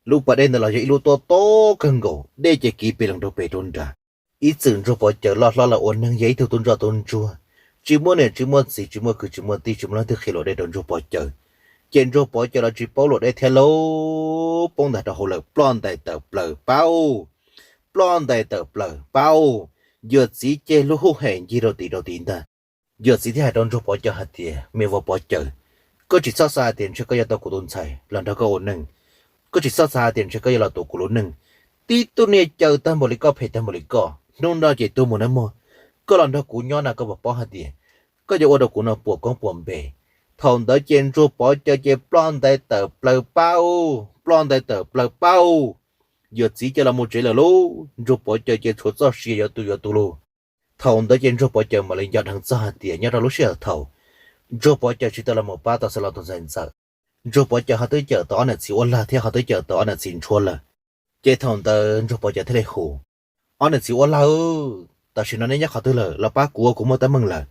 Lub pas dej ntawd los yog ib lub tob tob kawg nkaus, dej ces kiv pes lees rau pem rau nrad. Ib txwm Ntsuag Pov Cawm loj hlob los ua neeg yog ib tug tub ntsoj tub ntsuag, tsis muaj niam tsis muaj txiv, tsis muaj kwv tsis muaj tij, tsis muaj leej twg qhia luam dej rau Ntsuag Pov Cawm. Ces Ntsuag Pov Cawm los tsis paub luam dej thiab lauj, poob nthav rau hauv lawm, ploj ntais tawm plaws pab ub, ploj ntais tawm plaws pab ub. Yawm txiv ces lub hub hem ncig rau tim rau tid ntag. Yawm txiv thiaj hais rau Ntsuag Pov Cawm hais tias, me vauv Pov Cawm, koj tsis txhob xav hais tias ntshe koj yuav tau kuv tus ntxhais los nrog koj ua neej. Koj tsis txhob xav hais tias ntshe koj yuav los tuav kuv lub neej. Tib tug niag caws tag npaum li koj, phem tag npaum li koj, hnub no ces tuag mus nawb mog. Koj los nrog kuv nyob no koj puas paub hais tias koj yuav ua rau kuv no puas koob puas npe. Thaum ntawd ces Ntsuag Pov Cawm ces ploj ntais tawm plaws pab ub, ploj ntais tawm plaws pab ub. Yawm txiv ces los mus tsev lawm lauj, Ntsuag Pov Cawm ces tshuav txoj sia yuav tu yuav tu lauj. Thaum ntawd ces Ntsuag Pov Cawm mam li nco dheev txog hais tias nyob rau lub sij hawm thaum Ntsuag Pov Cawm tsis tau los mus pab tau Xeev Laus tus ntxhais Ntxawm, Ntsuag Pov Cawm ho twb cawm tau ob niam txiv Uab Lag thiab ho twb cawm tau ob niam txiv Ntshuab lawm. Ces thaum ntawd Ntsuag Pov Cawm thiaj li hu, ob niam txiv Uab Lag, tam sim no neb nyob qhov twg lawm, los pab kuv ua kuv muaj teeb meem lawm.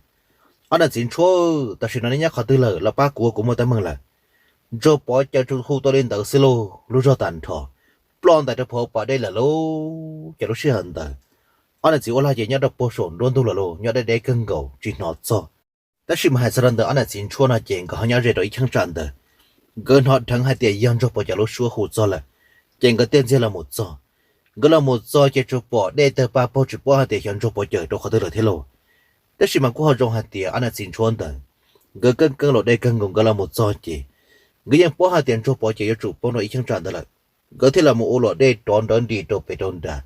Ob niam txiv Ntshuab, tam sim no neb nyob qhov twg lawm, los pab kuv ua kuv muaj teeb meem lawm. Ntsuag Pov Cawm tsuas hu tau li ntawd xwb lauj, lub zog tag nrho ploj ntais rau pem hauv pas dej lawm lauj. Ces lub sij hawm ntawd ob niam txiv Uab Lag ces nyob rau puag saum nruab ntug lawm lauj, nyob deb deb kawg nkaus tsis hnov txog. Tab sis mas hais txog rau ntawm ob niam txiv Ntshuab no ces nkawd ho nyob ze rau ib cheeb tsam ntawd. Nkawd hnov dheev hais tias yog Ntsuag Pov Cawm lub suab hu txog lawm, ces nkawd thiaj ntxiag los mus txog. Nkawd los mus txog ces tsuas pom dej tawg pag paug tsis paub hais tias xyov Ntsuag Pov Cawm rau qhov twg lawm thiab lauj. Tab sis mas kuj ho zoo hais tias ob niam txiv Ntshuab ntawd nkawd keej keej luam dej kawg nkaus, nkawd los mus txog ces nkawd yeej paub hais tias Ntsuag Pov Cawm yuav tsum poob rau ib cheeb tsam ntawd lawm. Nkawd thiaj los mus ua luam dej rov nrawv nris rau pem rau nrad.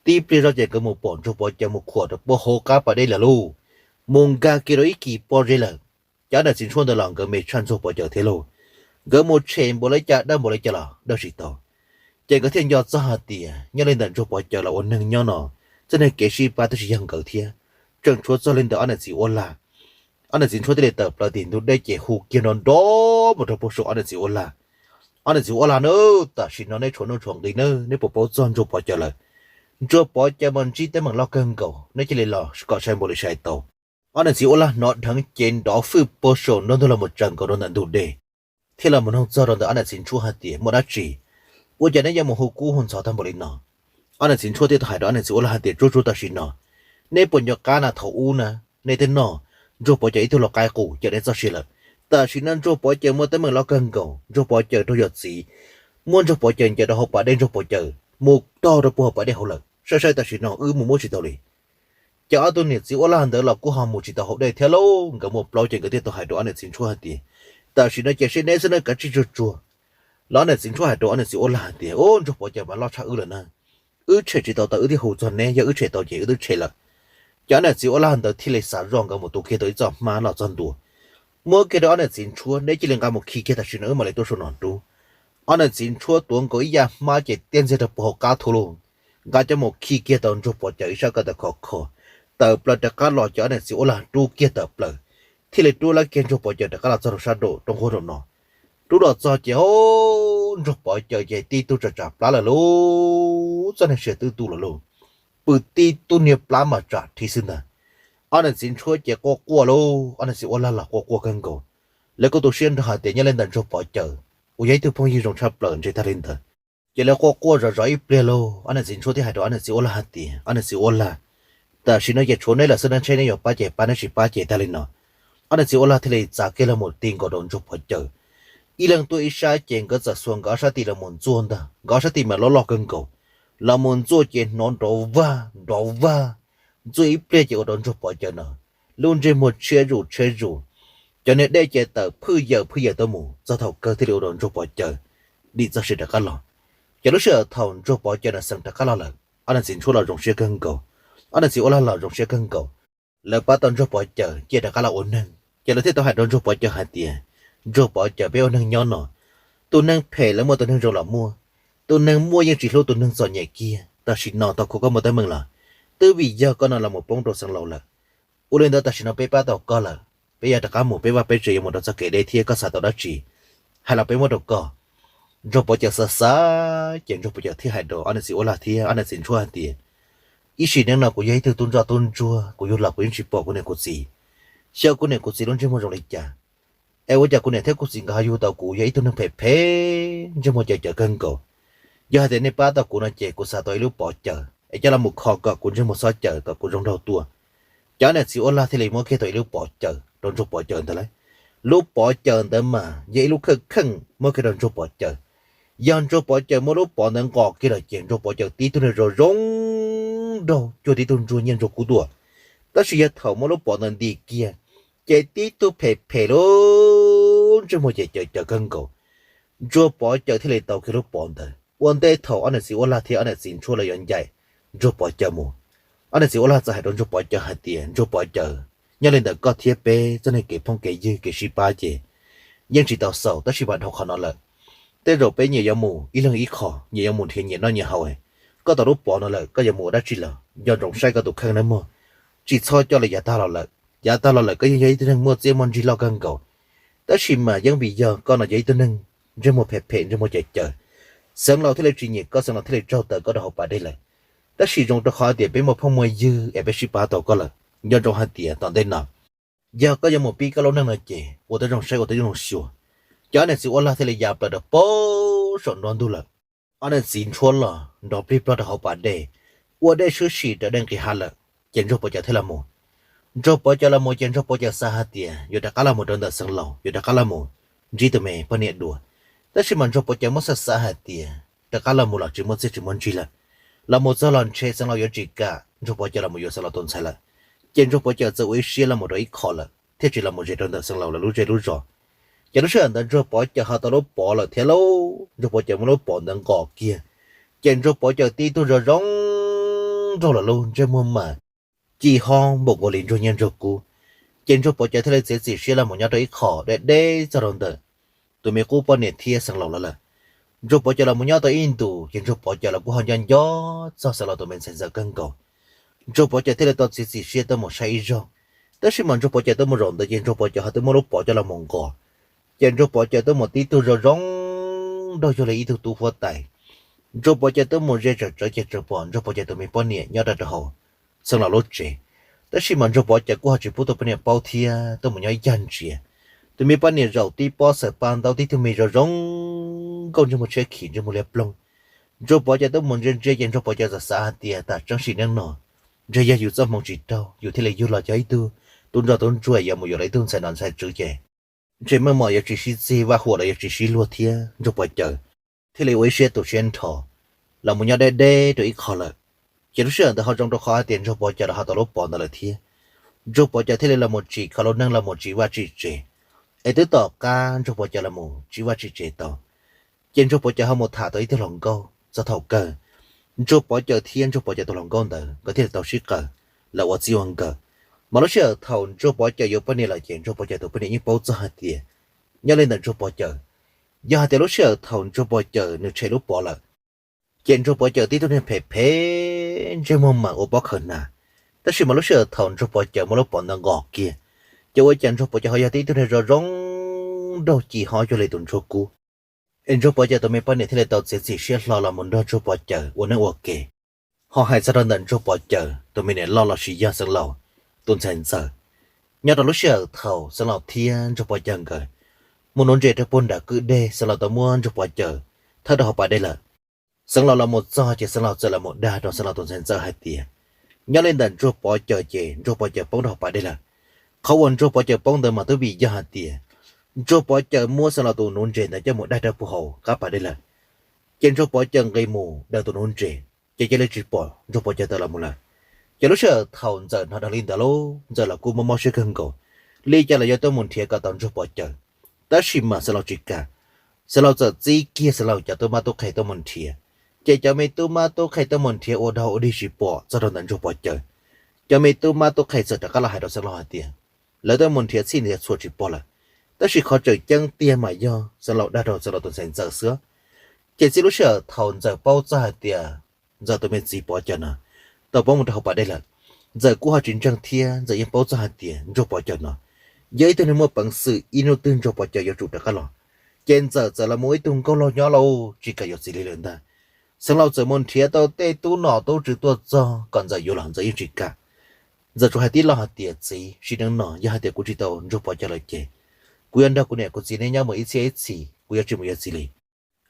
Tib pliag zog ces nkawd mus pom Ntsuag Pov Cawm mus khuam rau puag hauv qab pas dej lawm lauj, mus nkag kiag rau ib kis pob zeb lawm. Ces ob niam txiv Ntshuab ntawd los nkawd me tshaj Ntsuag Pov Cawm thiab lauj. Nkawd mus tshem npaum li cas dawj npaum li cas los dawj tsis tau. Ces nkawd thiaj nco txog hais tias nyob li ntawm Ntsuag Pov Cawm los ua neeg nyob no, txoj neeg kev sib pab twb tsis yog nkawd thiab, tseem tshuav txog li ntawm ob niam txiv Uab Lag. Ob niam txiv Ntshuab thiaj li tawm plaws tim ntug dej ces hu kiag nrov nrov mus rau puag saum ob niam txiv Uab Lag. Ob niam txiv Uab Lag na, tam sim no neb tshuav nuj tshuav nqi na, neb puas paub txog Ntsuag Pov Cawm lawm? Ntsuag Pov Cawm mas ntsib teeb meem loj kawg nkaus, neb cia li los kom sai npaum li sai tau. Ob niam txiv Uab Lag hnov dheev ces nrov fwj puag saum nruab ntug los mus tsaws nkaus rau ntawm ntug dej, thiaj los mus nug txog rau ntawm ob niam txiv Ntshuab hais tias muaj dab tsi. Ua cas neb yuav mus hu kub hu ntxhov tag npaum li no? Ob niam txiv Ntshuab thiaj tau hais rau ob niam txiv Uab Lag hais tias, Tsuab, tsuab, tam sim no neb puas nco qab na? Thaum ub na, neb twb noj Ntsuag Pov Cawv ib tug los qaib qus cawm neb txoj sia lawm. Tam sim no Ntsuag Pov Cawv muaj teeb meem loj kawg nkaus, Ntsuag Pov Cawv raug yawm txiv muab Ntsuag Pov Cawv ncaws rau hauv pas dej, Ntsuag Pov Cawv mus tog rau puag hauv pas dej hauv lawm. Saib saib tam sim no wb mus muab tsis tau li. Ces ob tug niam txiv Uab Lag ntawd los kuj ho mus tsis tau hauv dej thiab lauj. Nkawd muaj plaub ces nkawd thiaj tau hais rau ob niam txiv Ntshuab hais tias, Tam sim no ces seb neb xwb na, kav tsij tsuag tsuag. Los ob niam txiv Ntshuab hais rau ob niam txiv Uab Lag hais tias, Ub, Ntsuag Pov Cawv mas loj tshaj wb lawm na, wb tshem tsis tau, tau wb thiaj hu txog neb, yog wb tshem tau ces wb twb tshem lawm. Ces ob niam txiv Uab Lag ntawd thiaj li xav zoj nkawd mus tu kiag tau ib txoj hmab los txog ntua, muab kiag rau ob niam txiv Ntshuab, Neb cia li nqa mus khi kiag tam sim no wb mam li tuaj saum no rub. Ob niam txiv Ntshuab tuav nkaus ib yam hmab ces tiaj ntxiag rau puag hauv qab thu lauj, nqa coj mus khi kiag tau Ntsuag Pov Cawv ib sab ko taw khov kho. Tawm plaws rov qab los ces ob niam txiv Uab Lag rub kiag tawm plaws, thiaj li rub lawv kiag Ntsuag Pov Cawv rov qab los txog rau sab nraum roob nqhuab nraum no. Rub los txog ces, o, Ntsuag Pov Cawv ces tib tug tsam tsam plab lawm lauj, txoj niag sia twb tu lawm lauj, pw tib tug niag plab mas tsam rhi xwb ntag. Ob niam txiv Ntshuab ces quaj quaj lauj, ob niam txiv Uab Lag los quaj quaj kawg nkaus. Lawv kuj tu siab nrog hais tias nyob li ntawm Ntsuag Pov Cawv uas yog ib tug phooj ywg zoo tshaj plaws ntshe tag li ntawd. Ces lawv quaj quaj zov zov ib pliag lauj, ob niam txiv Ntshuab thiaj hais rau ob niam txiv Uab Lag hais tias, Ob niam txiv Uab Lag, tam sim no ces tshuav neb lawm xwb na, ntshe neb yuav pab ces pab, neb tsis pab ces tag li no. Ob niam txiv Uab Lag thiaj li txav kiag los mus ti nkaus rau Ntsuag Pov Cawv. Ib leeg tuaj ib sab ces nkawd txawm xuas nkawd ob sab tis los mus ntxuaj ntag, nkawd ob sab tis mas loj loj kawg nkaus. Los mus ntxuaj ces hnov nrov vag nrov vag, ntxuaj ib pliag ces ua rau Ntsuag Pov Cawv no lub ntsej muag tshiab zus tshiab zus, cov niag dej ces tawm phwj yaws phwj yaws tuaj mus, txog thaum kawg thiaj li ua rau Ntsuag Pov Cawv dim txoj sia rov qab los. Ces lub sij hawm thaum Ntsuag Pov Cawv no xeev rov qab los lawm, ob niam txiv Ntshuab los zoo siab kawg nkaus, ob niam txiv Uab Lag los zoo siab kawg nkaus. Lawv pab tau Ntsuag Pov Cawv cia rov qab los ua neeg, ces lawv thiaj tau hais rau Ntsuag Pov Cawv hais tias, Ntsuag Pov Cawv, peb ua neeg nyob no, tus neeg phem lawv muaj, tus neeg zoo los muaj, tus neeg muaj yeej tsis hlub tus neeg txom nyem kiag. Tam sim no tau kho koj muaj teeb meem los twb vim yog koj no los mus poob rau xeev laus lawm. Ua li ntawd tam sim no peb pab tau koj lawm, peb yuav rov qab mus, peb vaj peb tsev yuav mus rau txoj kev deb thiab, koj xav tau dab tsi hais los peb muab rau koj. Ntsuag Pov Cawv xav xav ces Ntsuag Pov Cawv thiaj hais rau ob niam txiv Uab Lag thiab ob niam txiv Ntshuab hais tias, Ib sim neej no kuv yog ib tug tub ntsoj tub ntsuag, kuv yug los kuv yeej tsis pom kuv niam kuv txiv, xyov kuv niam kuv txiv lub ntsej muag zoo li cas. Es ua cas kuv niam thiab kuv txiv nkawd ho yug tau kuv yog ib tug neeg phem phem, ntsej muag cawv cawv kawg nkaus. Yog hais tias nej pab tau kuv no ces kuv xav tau ib lub pov cawv es coj los mus kho kom kuv ntsej muag txhob cawv, kom kuv zoo nraug tuaj. Ces ob niam txiv Uab Lag thiaj li muab kiag tau ib lub pov cawv rau Ntsuag Pov Cawv ntawd lauj. Lub pov cawv ntawd mas yog ib lub kheej kheej muab kiag rau Ntsuag Pov Cawv. Yog Ntsuag Pov Cawv muab lub pov ntawd nqos kiag lawm ces Ntsuag Pov Cawv tib tug niag zoo zoo nraug cuag tib tug ntsuag nyiaj ntsuag kub tuaj. Tab sis yog thaum muab lub pov ntawd nti kiag, ces tib tug phem phem lub ntsej muag ces cawv cawv kawg nkaus. Ntsuag Pov Cawv thiaj li tau kiag lub pov ntawd. Ua ntej thaum ob niam txiv Uab Lag thiab ob niam txiv Ntshuab lawv yuav ncaim Ntsuag Pov Cawv mus, ob niam txiv Uab Lag txawm hais rau Ntsuag Pov Cawv hais tias, Ntsuag Pov Cawv, nyob li ntawm koj thiab peb txoj niag kev phooj kev ywg kev sib pab ces yeej tsis tau xaus, tab sis mas dhau qhov no lawm, tej zaum peb nyias yuav mus ib leeg ib qho, nyias yuav mus nrhiav nyias noj nyias haus. Koj tau lub pov no lawm koj yuav mus ua dab tsi los nco ntsoov saib koj tus kheej nawb mog. Tsis txhob coj li yav tag los lawm, yav tag los lawm koj yeej yog ib tug neeg muaj txiaj muaj ntsig loj kawg nkaus, tab sis mas yeej vim yog koj no yog ib tug neeg ntsej muag phem phem ntsej muag cawv cawv. Xeev laus thiaj li tsis nyiam koj, xeev laus thiaj li tsaug taw koj rau hauv pas dej lawm. Tab sis zoo rau qhov hais tias peb muaj phooj muaj ywg es peb sib pab tau koj lawm. Nco ntsoov hais tias tom ntej no yog koj yuav mus pib koj lub neej no ces ua tib zoo saib ua tib zoo xyuas. Ces ob niam txiv Uab Lag thiaj li ya plaws rau pem saum nruab ntug lawm. Ob niam txiv Ntshuab los nrov plig plog rau hauv pas dej, ua dej swb sim raws dej nqis hav lawm. Ces Ntsuag Pov Cawv thiaj los mus. Ntsuag Pov Cawv los mus ces Ntsuag Pov Cawv xav hais tias yuav rov qab los mus rau ntawm xeev laus, yuav rov qab los mus ntsib tus me poj niam dua. Tab sis mas Ntsuag Pov Cawv muab xav xav hais tias rov qab los mus los tsis muaj txiaj tsis muaj ntsig lawm, los mus txog los ntshe xeev laus yuav tsis kam Ntsuag Pov Cawv los mus yuav xeev laus tus ntxhais lawm. Ces Ntsuag Pov Cawv txawm ua ib siab los mus rau ib qho lawm thiaj tsis los mus ze rau ntawm xeev laus lawv lub zej lub zos. Ces lub sij hawm ntawd Ntsuag Pov Cawv ho tau lub pov lawm thiab lauj. Ntsuag Pov Cawv muab lub pov ntawd nqos kiag, ces Ntsuag Pov Cawv tib tug zoo zoo nraug lawm lauj, ntsej muag mas ci ho npaum nkaus li ntsuag nyiaj ntsuag kub. Ces Ntsuag Pov Cawv thiaj li txiav txim siab los mus nyob rau ib qho deb deb txog rau ntawm tus me qub poj niam thiab xeev laus lawv lawm. Ntsuag Pov Cawv los mus nyob tau ib ntus ces Ntsuag Pov Cawv los kuj ho nco nco txog xeev laus tus me ntxhais ntxawm kawg nkaus. Ntsuag Pov Cawv thiaj li tau txiav txim siab tuaj mus saib ib zaug. Tab sis mas Ntsuag Pov Cawv tuaj mus zaum ntawd ces Ntsuag Pov Cawv ho twb muab lub pov coj los mus nqos. Ces Ntsuag Pov Cawv tuaj mus tib tug zoo zoo nraug cuag li ib tug tub huab tais. Ntsuag Pov Cawv tuaj mus ze tsawm tsawv ces tseem pom Ntsuag Pov Cawv tus me poj niam nyob rau rau hauv xeev laus lub tsev. Tab sis mas Ntsuag Pov Cawv kuj ho tsis pub tus poj niam paub thiab tuaj mus nyob ib cag ntsia. Tus me poj niam zaum tib pob xaws paj ntaub tib tug me zoo zoo nkauj ntsej muag tshiab khiv ntsej muag liab ploog, Ntsuag Pov Cawm tuaj mus ntsia ntsia ces Ntsuag Pov Cawm txawm xav hais tias tam sim neej no ntshe yog yus txoj hmoo tsis raug, yus thiaj li yug los cov ib tug tub ntsoj tub ntsuag yuav mus yuav los ib tug ntxhais nom ntxhais tswv ces ntshe meej mom yuav tsis sib txig, vaj huam los yuav tsis sib luag thiab Ntsuag Pov Cawm thiaj li ua ib siab tu siab nrho los mus nyob deb deb rau ib qho lawm. Ces lub sij hawm ntawd ho zoo rau qhov hais tias Ntsuag Pov Cawm los ho tau lub pov ntawd lawm thiab. Ntsuag Pov Cawm thiaj li los mus tsim kho lub neej los mus tsim vaj tsim tsev, es twb tom qab Ntsuag Pov Cawm los mus tsim vaj tsim tsev tau, ces Ntsuag Pov Cawm ho mus tham tau ib tug hluas nkauj txog thaum kawg. Ntsuag Pov Cawm thiab Ntsuag Pov Cawm tus hluas nkauj ntawd nkawd thiaj li tau sib qawm los ua txij ua nkawm. Mas lub sij hawm thaum Ntsuag Pov Cawm yuav poj niam lawm ces Ntsuag Pov Cawm tus poj niam yeej paub txog hais tias nyob li ntawm Ntsuag Pov Cawm, yog hais tias lub sij hawm thaum Ntsuag Pov Cawm nws tshem lub pov lawm, ces Ntsuag Pov Cawm tib tug neeg phem phem ntsej muag mas ua pob khaws hnav. Tab sis mas lub sij hawm thaum Ntsuag Pov Cawm muab lub pov ntawd nqos kiag, ces ua cas Ntsuag Pov Cawm ho yog tib tug neeg zoo zoo nraug ci ho cuag li tus ntsuag kub. Es Ntsuag Pov Cawm tus me poj niam thiaj li tau txiav txim siab hlo los mus nrog Ntsuag Pov Cawm ua neej ua ke. Ho hais txog rau ntawm Ntsuag Pov Cawm tus me niam loj los sis yog Xeev Laus tus ntxhais ntxawm, nyob rau lub sij hawm thaum Xeev Laus thiab Ntsuag Pov Cawm nkawd mus nuv ntses rau puag nram kwj deg, Xeev Laus tau muab Ntsuag Pov Cawm thawb rau hauv pas dej lawm. Xeev Laus los mus txog ces Xeev Laus txawm los mus dag rau Xeev Laus tus ntxhais ntxawm hais tias nyob li ntawm Ntsuag Pov Cawm ces Ntsuag Pov Cawm poob rau hauv pas dej lawm. Qhov uas Ntsuag Pov Cawm poob ntawd mas twb vim yog hais tias Ntsuag Pov Cawm muab Xeev Laus tus nuv ntses ntawd coj mus daig rau puag hauv qab pas dej lawm. Ces Ntsuag Pov Cawm nqis mus daws tus nuv ntses, ces cia li tsis pom Ntsuag Pov Cawm tawm los mus lawm. Ces lub sij hawm thaum ntxawm hnov dag li ntawd lauj, ntxawm los kuj mob mob siab kawg nkaus, li cas los yuav tuaj mus nrhiav kom tau Ntsuag Pov Cawm. Tab sis mas Xeev Laus tsis kam, Xeev Laus txawm txib kiag Xeev Laus cov tub mab tub qhe tuaj mus nrhiav. Ces cov me tub mab tub qhe tuaj mus nrhiav ua dog ua dig tsis pom txog rau ntawm Ntsuag Pov Cawm. Cov me tub mab tub qhe txawm rov qab los hais rau Xeev Laus hais tias lawv tuaj mus nrhiav txhij nrhiav txhua tsis pom lawm, tab sis qhov tseem ceeb tiag mas yog Xeev Laus dag rau Xeev Laus tus ntxhais ntxawm xwb. Ces txij lub sij hawm thaum ntxawm paub txog hais tias ntxawm tus me txiv Pov Cawm no tau poob mus rau hauv pas dej lawm, ntxawm kuj ho tsis ntseeg thiab ntxawm yeej paub txog hais tias Ntsuag Pov Cawm no yog ib tug neeg muaj peev xwm, ib hnub twg Ntsuag Pov Cawm yuav tsum rov qab los. Ces ntxawm txawm los mus ib tug nkauj laug nyob lauj, tsis kam yuav txiv li lawm ntag. Xeev Laus txawm mus nrhiav tau tej tub nom tub tswv tuaj txog kom ntxawm yuav los ntxawm yeej tsis kam. Ntxawm tsuas hais tib lo hais tias txiv, sim neej no yog hais tias kuv tsis tau Ntsuag Pov Cawm lawm ces kuv yuav nrog kuv niam kuv txiv neb nyob mus ib txhiab ib txhis, kuv yuav tsis mus yuav txiv li.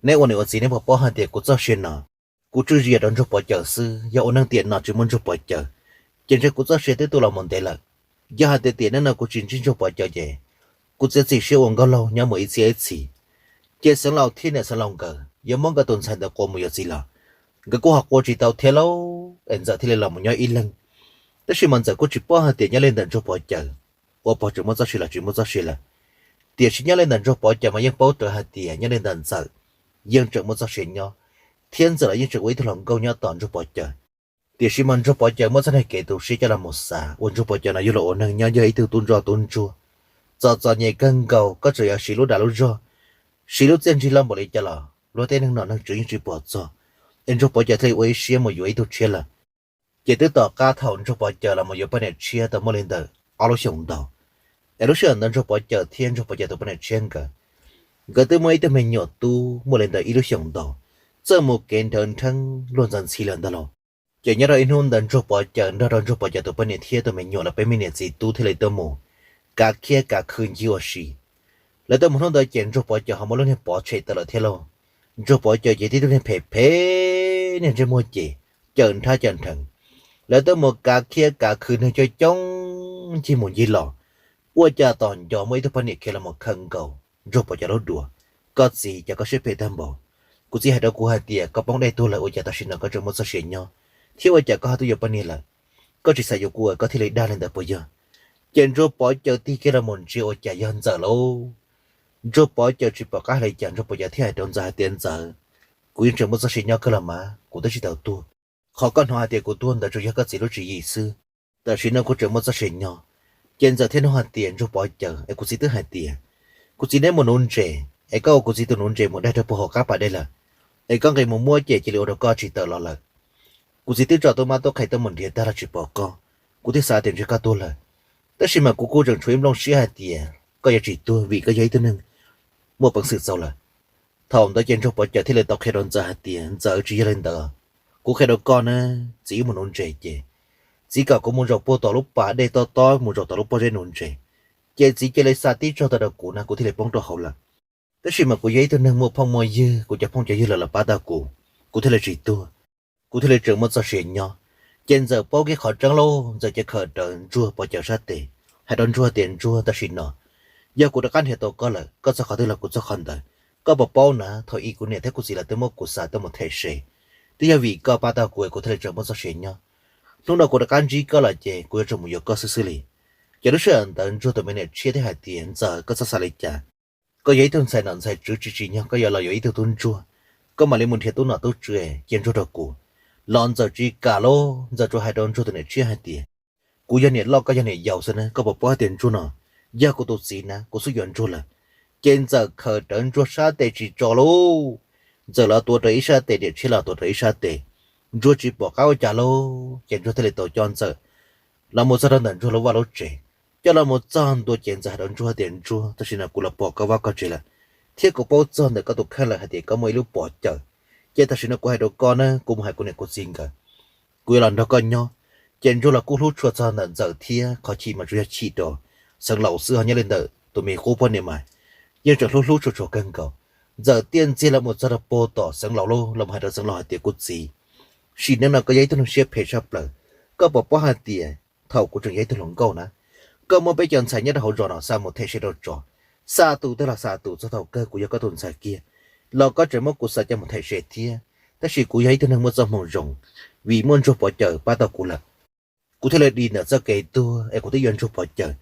Neb ua niam ua txiv neb puas paub hais tias kuv txoj sia no kuv tswj zias rau Ntsuag Pov Cawm xwb, yog ua neej tiam no tsis muaj Ntsuag Pov Cawm ces ntshe kuv txoj sia twb tu los mus ntev lawm. Yog hais tias tiam neej no kuv tsis ntsib Ntsuag Pov Cawm ces kuv txiav txim siab ua nkauj laug nyob mus ib txhiab ib txhis. Ces Xeev Laus thiab niam Xeev Laus nkawd yuav muab nkawd tus ntxhais ntawd qua mus yuav txiv los nkawd kuj ho qua tsis tau thiab lauj, es ntxawm thiaj li los mus nyob ib leeg. Tab sis mas ntxawm kuj tsis paub hais tias nyob li ntawm Ntsuag Pov Cawm ua pog tseem muaj txoj sia los tsis muaj txoj sia lawm. Tiam sis nyob li ntawm Ntsuag Pov Cawm mas yeej paub rawv hais tias nyob li ntawm ntxawm yeej tseem muaj txoj sia nyob, thiab ntxawm los yeej tseem ua ib tug hluas nkauj nyob tos Ntsuag Pov Cawm. Tiam sis mas Ntsuag Pov Cawm muab txoj niag kev tu siab coj los mus xav uas Ntsuag Pov Cawm no yog los ua neeg nyob yog ib tug tub ntsoj tub ntsuag, txom txom nyem kawg nkaus, koj txawm yuav siv lub dag lub zog, siv lub txiaj ntsig loj npaum li cas los luag tej neeg nom neeg tswv yeej tsis pom txog, es Ntsuag Pov Cawm thiaj li ua ib siab mus yuav ib tug tshiab lawm. Ces twb tom qab thaum Ntsuag Pov Cawm los mus yuav poj niam tshiab tau muaj li ntawm ob lub xyoos ntau, es lub sij hawm ntawd Ntsuag Pov Cawm thiab Ntsuag Pov Cawm tus poj niam tshiab nkawd, nkawd twb muaj ib tug me nyuam tub muaj li ntawm ib lub xyoos ntau, txawj mus kev nrawv nrheeb luag ntxhi ntxhi lawm ntag lauj. Ces nyob rau ib hnub ntawd Ntsuag Pov Cawm nrog rau Ntsuag Pov Cawm tus poj niam thiab tus me nyuam lawv peb me niam txiv tub thiaj li tuaj mus kav khiab kav khw ncig ua si. Lawv tuaj mus hnub ntawd ces Ntsuag Pov Cawm ho muaj lub niag pov tshem tawm lawm thiab lauj. Ntsuag Pov Cawm ces tib tug niag phem phem, niag ntsej muag ces cawm nrhab cawm nrheev. Lawv tuaj mus kav khiab kav khw neeg coob coob ncig mus ncig los, ua cas tom ncov muaj ib tug poj niam khiav los mus khawm nkaus Ntsuag Pov Cawm lub duav. Koj txiv, cas koj siab phem tag npaum? Kuv txiv hais rau kuv hais tias koj poob dej tuag lawm ua cas tam sim no koj tseem muaj txoj sia nyob, thiab ua cas koj ho twb yuav poj niam lawm? Koj tsis xav yuav kuv koj thiaj li dag li ntawd puas yog? Ces Ntsuag Pov Cawm tig kiag los mus ntsia ua cas yog Ntxawm lauj. Ntsuag Pov Cawm tsis pom qab hais li cas Ntsuag Pov Cawm thiaj hais rau Ntxawm hais tias Ntxawm, kuv yeej tseem muaj txoj sia nyob kawg los mas, kuv twb tsis tau tuag. Qhov koj hnov hais tias kuv tuag ntawd tsuas yog koj txiv lub tswv yim xwb. Tam sim no kuv tseem muaj txoj sia nyob. Ces Ntxawm thiaj nug hais tias Ntsuag Pov Cawm, es kuv txiv twb hais tias kuv txiv neb mus nuv ntses, es koj ua kuv txiv tus nuv ntses mus daig rau puag hauv qab pas dej lawm, es koj nqis mus muab ces cia li ua rau koj tsis tawm los lawm. Kuv txiv twb tso tub mab tub qhe tuaj mus nrhiav tag los tsis pom koj, kuv thiaj xav tias ntshe koj tuag lawm. Tab sis mas kuv kuj tseem tshuav ib nplooj siab hais tias koj yuav tsis tuag vim koj yog ib tug neeg muaj peev xwm txaus lawm. Thaum ntawd ces Ntsuag Pov Cawm thiaj li tau qhia rau Ntxawm hais tias Ntxawm, tsis yog li ntawd, kuv qhia rau koj na, txiv wb mus nuv ntses ces txiv kom kuv mus zaum puag tom lub pas dej tob tob mus zaum tom lub pob zeb nuv ntses, ces txiv cia li xa tib tsaug tawm rau kuv na kuv thiaj li poob rau hauv lawm. Tab sis mas kuv yog ib tug neeg muaj phooj muaj ywg, kuv cov phooj cov ywg lawv los pab tau kuv. kuv thiaj li tsis tuag, kuv thiaj li tseem muaj txoj sia nyob. Ces Ntxawm paub kiag qhov tseeb lauj, Ntxawm cia li khawm rawv Ntsuag Pov Cawm sab tes, hais rau Ntsuag tias, Ntsuag, tam sim no yog kuv rov qab nrhiav tau koj lawm, koj txog qhov twg los kuv txog qhov ntawd. Koj puas paub na, thaum ub kuv niam thiab kuv txiv lawv twb muab kuv xa tuaj mus them se, twb yog vim koj pab tau kuv es kuv thiaj li tseem muaj txoj sia nyob. Hnub no kuv rov qab ntsib koj lawm ces kuv yuav tsum mus yuav koj xwb xwb li. Ces lub sij hawm ntawd Ntsuag tus me niam tshiab thiaj hais tias, Ntxawm, koj txhob xav li cas. Koj yog ib tug ntxhais nom ntxhais tswv tsis tsim nyog koj yuav los yuav ib tug tub ntsuag. Koj mam li mus nrhiav tub nom tub tswv cia Ntsuag rau kuv. Los Ntxawm tsis kam lauj, Ntxawm tsuas hais rau Ntsuag tus niam tshiab hais tias, Kuv yog niam loj, koj yog niam yau xwb na, koj puas paub hais tias Ntsuag no yog kuv tus txiv na, kuv xub yuav Ntsuag lawm. Ces Ntxawm khawm rawv Ntsuag sab tes tsis tso lauj. Ntxawm los tuav rawv ib sab tes, niam tshiab los tuav rawv ib sab tes. Ntsuag tsis pom qab ua cas lauj, ces Ntsuag thiaj li tau coj Ntxawm los mus txog rau ntawm Ntsuag lub vaj lub tsev. Coj los mus txog ntua ces Ntxawm hais rau Ntsuag tias, Ntsuag, tam sim no kuv los pom koj vaj koj tsev lawm, thiab kuv paub txog ntawm koj tus kheej lawm hais tias koj muaj ib lub Pov Cawm. Ces tam sim no kuv hais rau koj na, kuv mus hais kuv niam kuv txiv nkawd, kuv yuav los nrog koj nyob. Ces Ntsuag los kuj hlub tshua txog ntawm Ntxawm thiab, qhov chim mas tsuas yog chim rau Xeev Laus xwb, ho nyob li ntawm tus me qub poj niam mas yeej tseem hlub hlub tshua tshua kawg nkaus. Ntxawm tiaj ntxiag los mus txog rau puag tom Xeev Laus lauj, los mus hais rau Xeev Laus hais tias, Kuv txiv, sim neej no koj yog ib tug neeg siab phem tshaj plaws. Koj puas paub hais tias thaum kuv tseem yog ib tug hluas nkauj na, koj muab peb cov ntxhais nyob rau hauv zos no xa mus them se rau tsov, xa tus twg los xa tus, txog thaum kawg kuv yog koj tus ntxhais kiag los koj tseem muab kuv xa coj mus them se thiab. Tab sis kuv yog ib tug neeg muaj txoj hmoo zoo, vim muaj Ntsuag Pov Cawm pab tau kuv lawm, kuv thiaj li dim ntawm txoj kev tuag es kuv twb yuav Ntsuag Pov Cawm.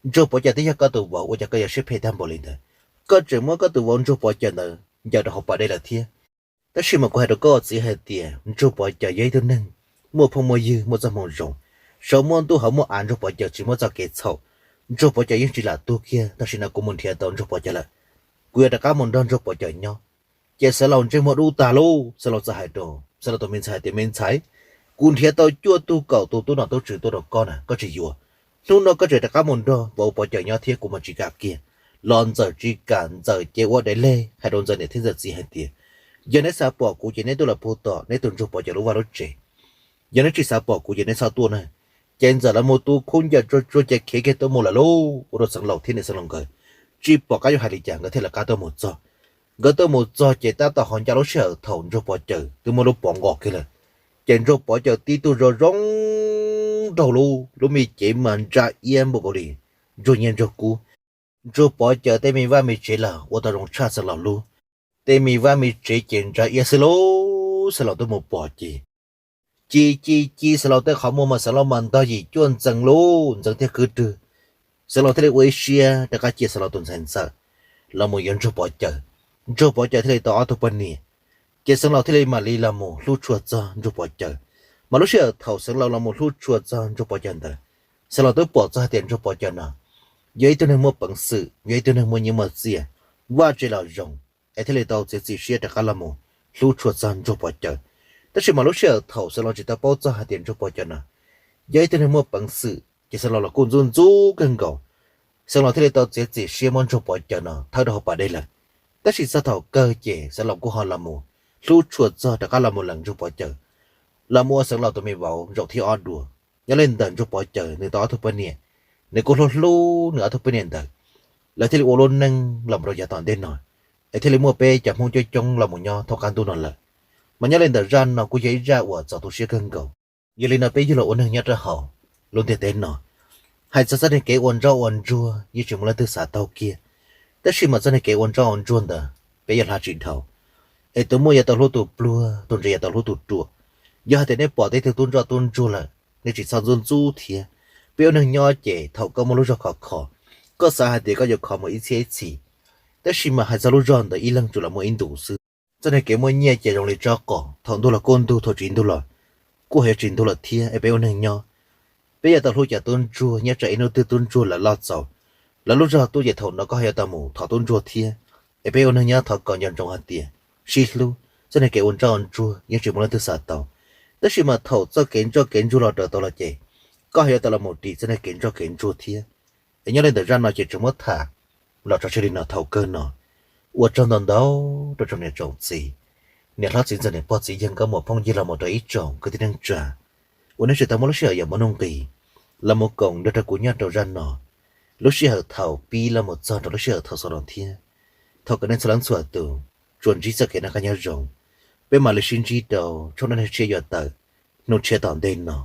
Ntsuag Pov Cawm twb yog koj tus vauv, ua cas koj yuav siab phem tag npaum li ntawd? Koj tseem muab koj tus vauv Ntsuag Pov Cawm ntawd ncaws rau hauv pas dej lawm thiab. Tab sis mas kuv hais rau koj txiv hais tias Ntsuag Pov Cawm yog ib tug neeg muaj phooj muaj ywg, muaj txoj hmoo zoo, saum muaj ntuj hauv muaj av Ntsuag Pov Cawm tsis muaj txoj kev txhaum. Ntsuag Pov Cawm yeej tsis lam tuag kiag. Tam sim no kuv mus nrhiav tau Ntsuag Pov Cawm lawm, kuv yuav rov qab mus nrog Ntsuag Pov Cawm nyob. Ces Xeev Laus ntsej muag dub tag lauj, Xeev Laus txawm hais rau Xeev Laus tus me ntxhais tias, Me ntxhais, kuv nrhiav tau cuaj tug kaum tus tub nom tub tswv tuaj rau koj na, koj tsis yuav. Hnub no koj tseem rov qab mus nrog vauv Pov Cawm nyob thiab kuv mas tsis kam kiag. Los Ntxawm tsis kam, Ntxawm ces ua dev leg hais rau Ntxawm niam thiab Ntxawm txiv hais tias, Yog neb xav pom kuv ces neb tuaj los puag tom neb tus Ntsuag Pov Cawm lub vaj lub tsev. Yog neb tsis xav pom kuv ces neb txhob tuaj na. Ces Ntxawm lawv mus tu khub ncaws tsuag tsuag ces khiav kiag tuaj mus lawm lauj, ua rau Xeev Laus thiab niam Xeev Laus nkawd tsis pom qab yuav hais li cas, nkawd thiaj lawv qab tuaj mus txog. Nkawd tuaj mus txog ces tab tom ho ncaj lub sij hawm thaum Ntsuag Pov Cawm twb muab lub pov nqos kiag lawm. Ces Ntsuag Pov Cawm tib tug zoo zoo nraug, lub lub me cev mas ntsa iab npaum nkaus li ntsuag nyiaj ntsuag kub. Ntsuag Pov Cawm tej me vaj me tsev los ua tau zoo tshaj Xeev Laus lub. Tej me vaj me tsev ces ntsa iab xwb lauj, Xeev Laus twb mus pom ces ci ci ci Xeev Laus tej qhov muag mas Xeev Laus mas ntog yim cuaj ntxees lauj, ntxeev thiab khwb rwg. Xeev Laus thiaj li ua ib siab rov qab cia Xeev Laus tus ntxhais Ntxawm los mus yuav Ntsuag Pov Cawm. Ntsuag Pov Cawm thiaj li tau ob tug poj niam. Ces Xeev Laus thiaj li mam li los mus hlub tshua txog Ntsuag Pov Cawm. Mas lub sij hawm thaum Xeev Laus los mus hlub tshua txog Ntsuag Pov Cawm ntawd, Xeev Laus twb pom txog hais tias Ntsuag Pov Cawm no yog ib tug neeg muaj peev xwm, yog ib tug neeg muaj nyiaj muaj txiaj, vaj tsev los zoo, es thiaj li tau txiav txim siab rov qab los mus hlub tshua txog Ntsuag Pov Cawm. Tab sis mas lub sij hawm thaum Xeev Laus tsis tau paub txog hais tias Ntsuag Pov Cawm no yog ib tug neeg muaj peev xwm ces Xeev Laus los kuj ntxub ntxub kawg nkaus. Xeev Laus thiaj li tau txiav txim siab muab Ntsuag Pov Cawm no thawb rau hauv pas dej lawm. Tab sis txog thaum kawg ces Xeev Laus kuj ho los mus hlub tshua txog rov qab los mus lees Ntsuag Pov Cawm, los mus ua Xeev Laus tus me vauv zaum thib ob dua. Nyob li ntawm Ntsuag Pov Cawm nws tau ob tug poj niam, nws kuj hlub hlub nws ob tug poj niam ntawd. Lawv thiaj li ua lub neej los mus rau yav tom ntej no, es thiaj li muaj peb cov Hmoob coob coob los mus nyob thoob qab ntuj no lawm. Mas nyob li ntawm zaj no kuj yog ib zaj uas txaus tu siab kawg nkaus. Yog li no peb yug los ua neeg nyob rau hauv lub ntiaj teb no, hais txog txoj niag kev ua ntsoj ua ntsuag yeej tsis muaj leej twg xav taug kiag. Tab sis mas txoj niag kev ua ntsoj ua ntsuag ntawd peb yuav hla tsis dhau, es tus muaj yuav tau hlub tus pluag, tus ntse yuav tau hlub tus ruam. Yog hais tias nej pom tej tug tub ntsoj tub ntsuag lawm, nej tsis txhob ntxub ntxub thiab. Peb ua neeg nyob ces thaum koj muaj lub zog khov kho, koj xav hais tias koj yuav khov mus ib txhiab ib txhis, tab sis mas hais txog lub zog ntawd ib leeg tsuas los muaj ib ntus xwb. Txoj niag kev muaj nyiaj ces zoo li tsob qos, thaum ntug los kuj ntug, thaum tsis ntug los kuj ho yuav tsis ntug lawm thiab. Es peb ua neeg nyob, peb yuav tau hlub cov tub ntsuag, nyob tsam ib hnub twg tub ntsuag lawv loj txaus, lawv lub zog tuaj ces thaum no koj ho yuav tau mus thov tub ntsuag thiab. Es peb ua neeg nyob thov kom nco ntsoov hais tias sib hlub, txoj niag kev ua ntsoj ua ntsuag yeej tsis muaj leej twg xav tau. Tab sis mas thaum txoj kev ntsoj kev ntsuag los raws tau los ces koj ho yuav tau los mus ris txoj niag kev ntsoj kev ntsuag thiab. Es nyob li ntawm zaj no ces tsuas muab tham los tso tseg li no thaum kawg no. Ua tsaug ntau ntau rau tsoom niam tsoom txiv, niam hlob txiv ntxawm, niam pog txiv yawg, nkauj muam phooj ywg los mus rau ib tsoom kwv tij neej tsa uas nej tseem tau muab lub sij hawm yam muaj nuj nqis los mus koom nrog rau kuv nyob rau zaj no, lub sij hawm thaum pib los mus txog rau lub sij hawm thaum xaus no thiab. Thov kom nej txhua leej txhua tus tsuas ntsib txoj kev noj qab nyob zoo, Peb mam li sib ntsib rau tshoob dab neeg tshiab yuav tawm hnub tshiab tom ntej no.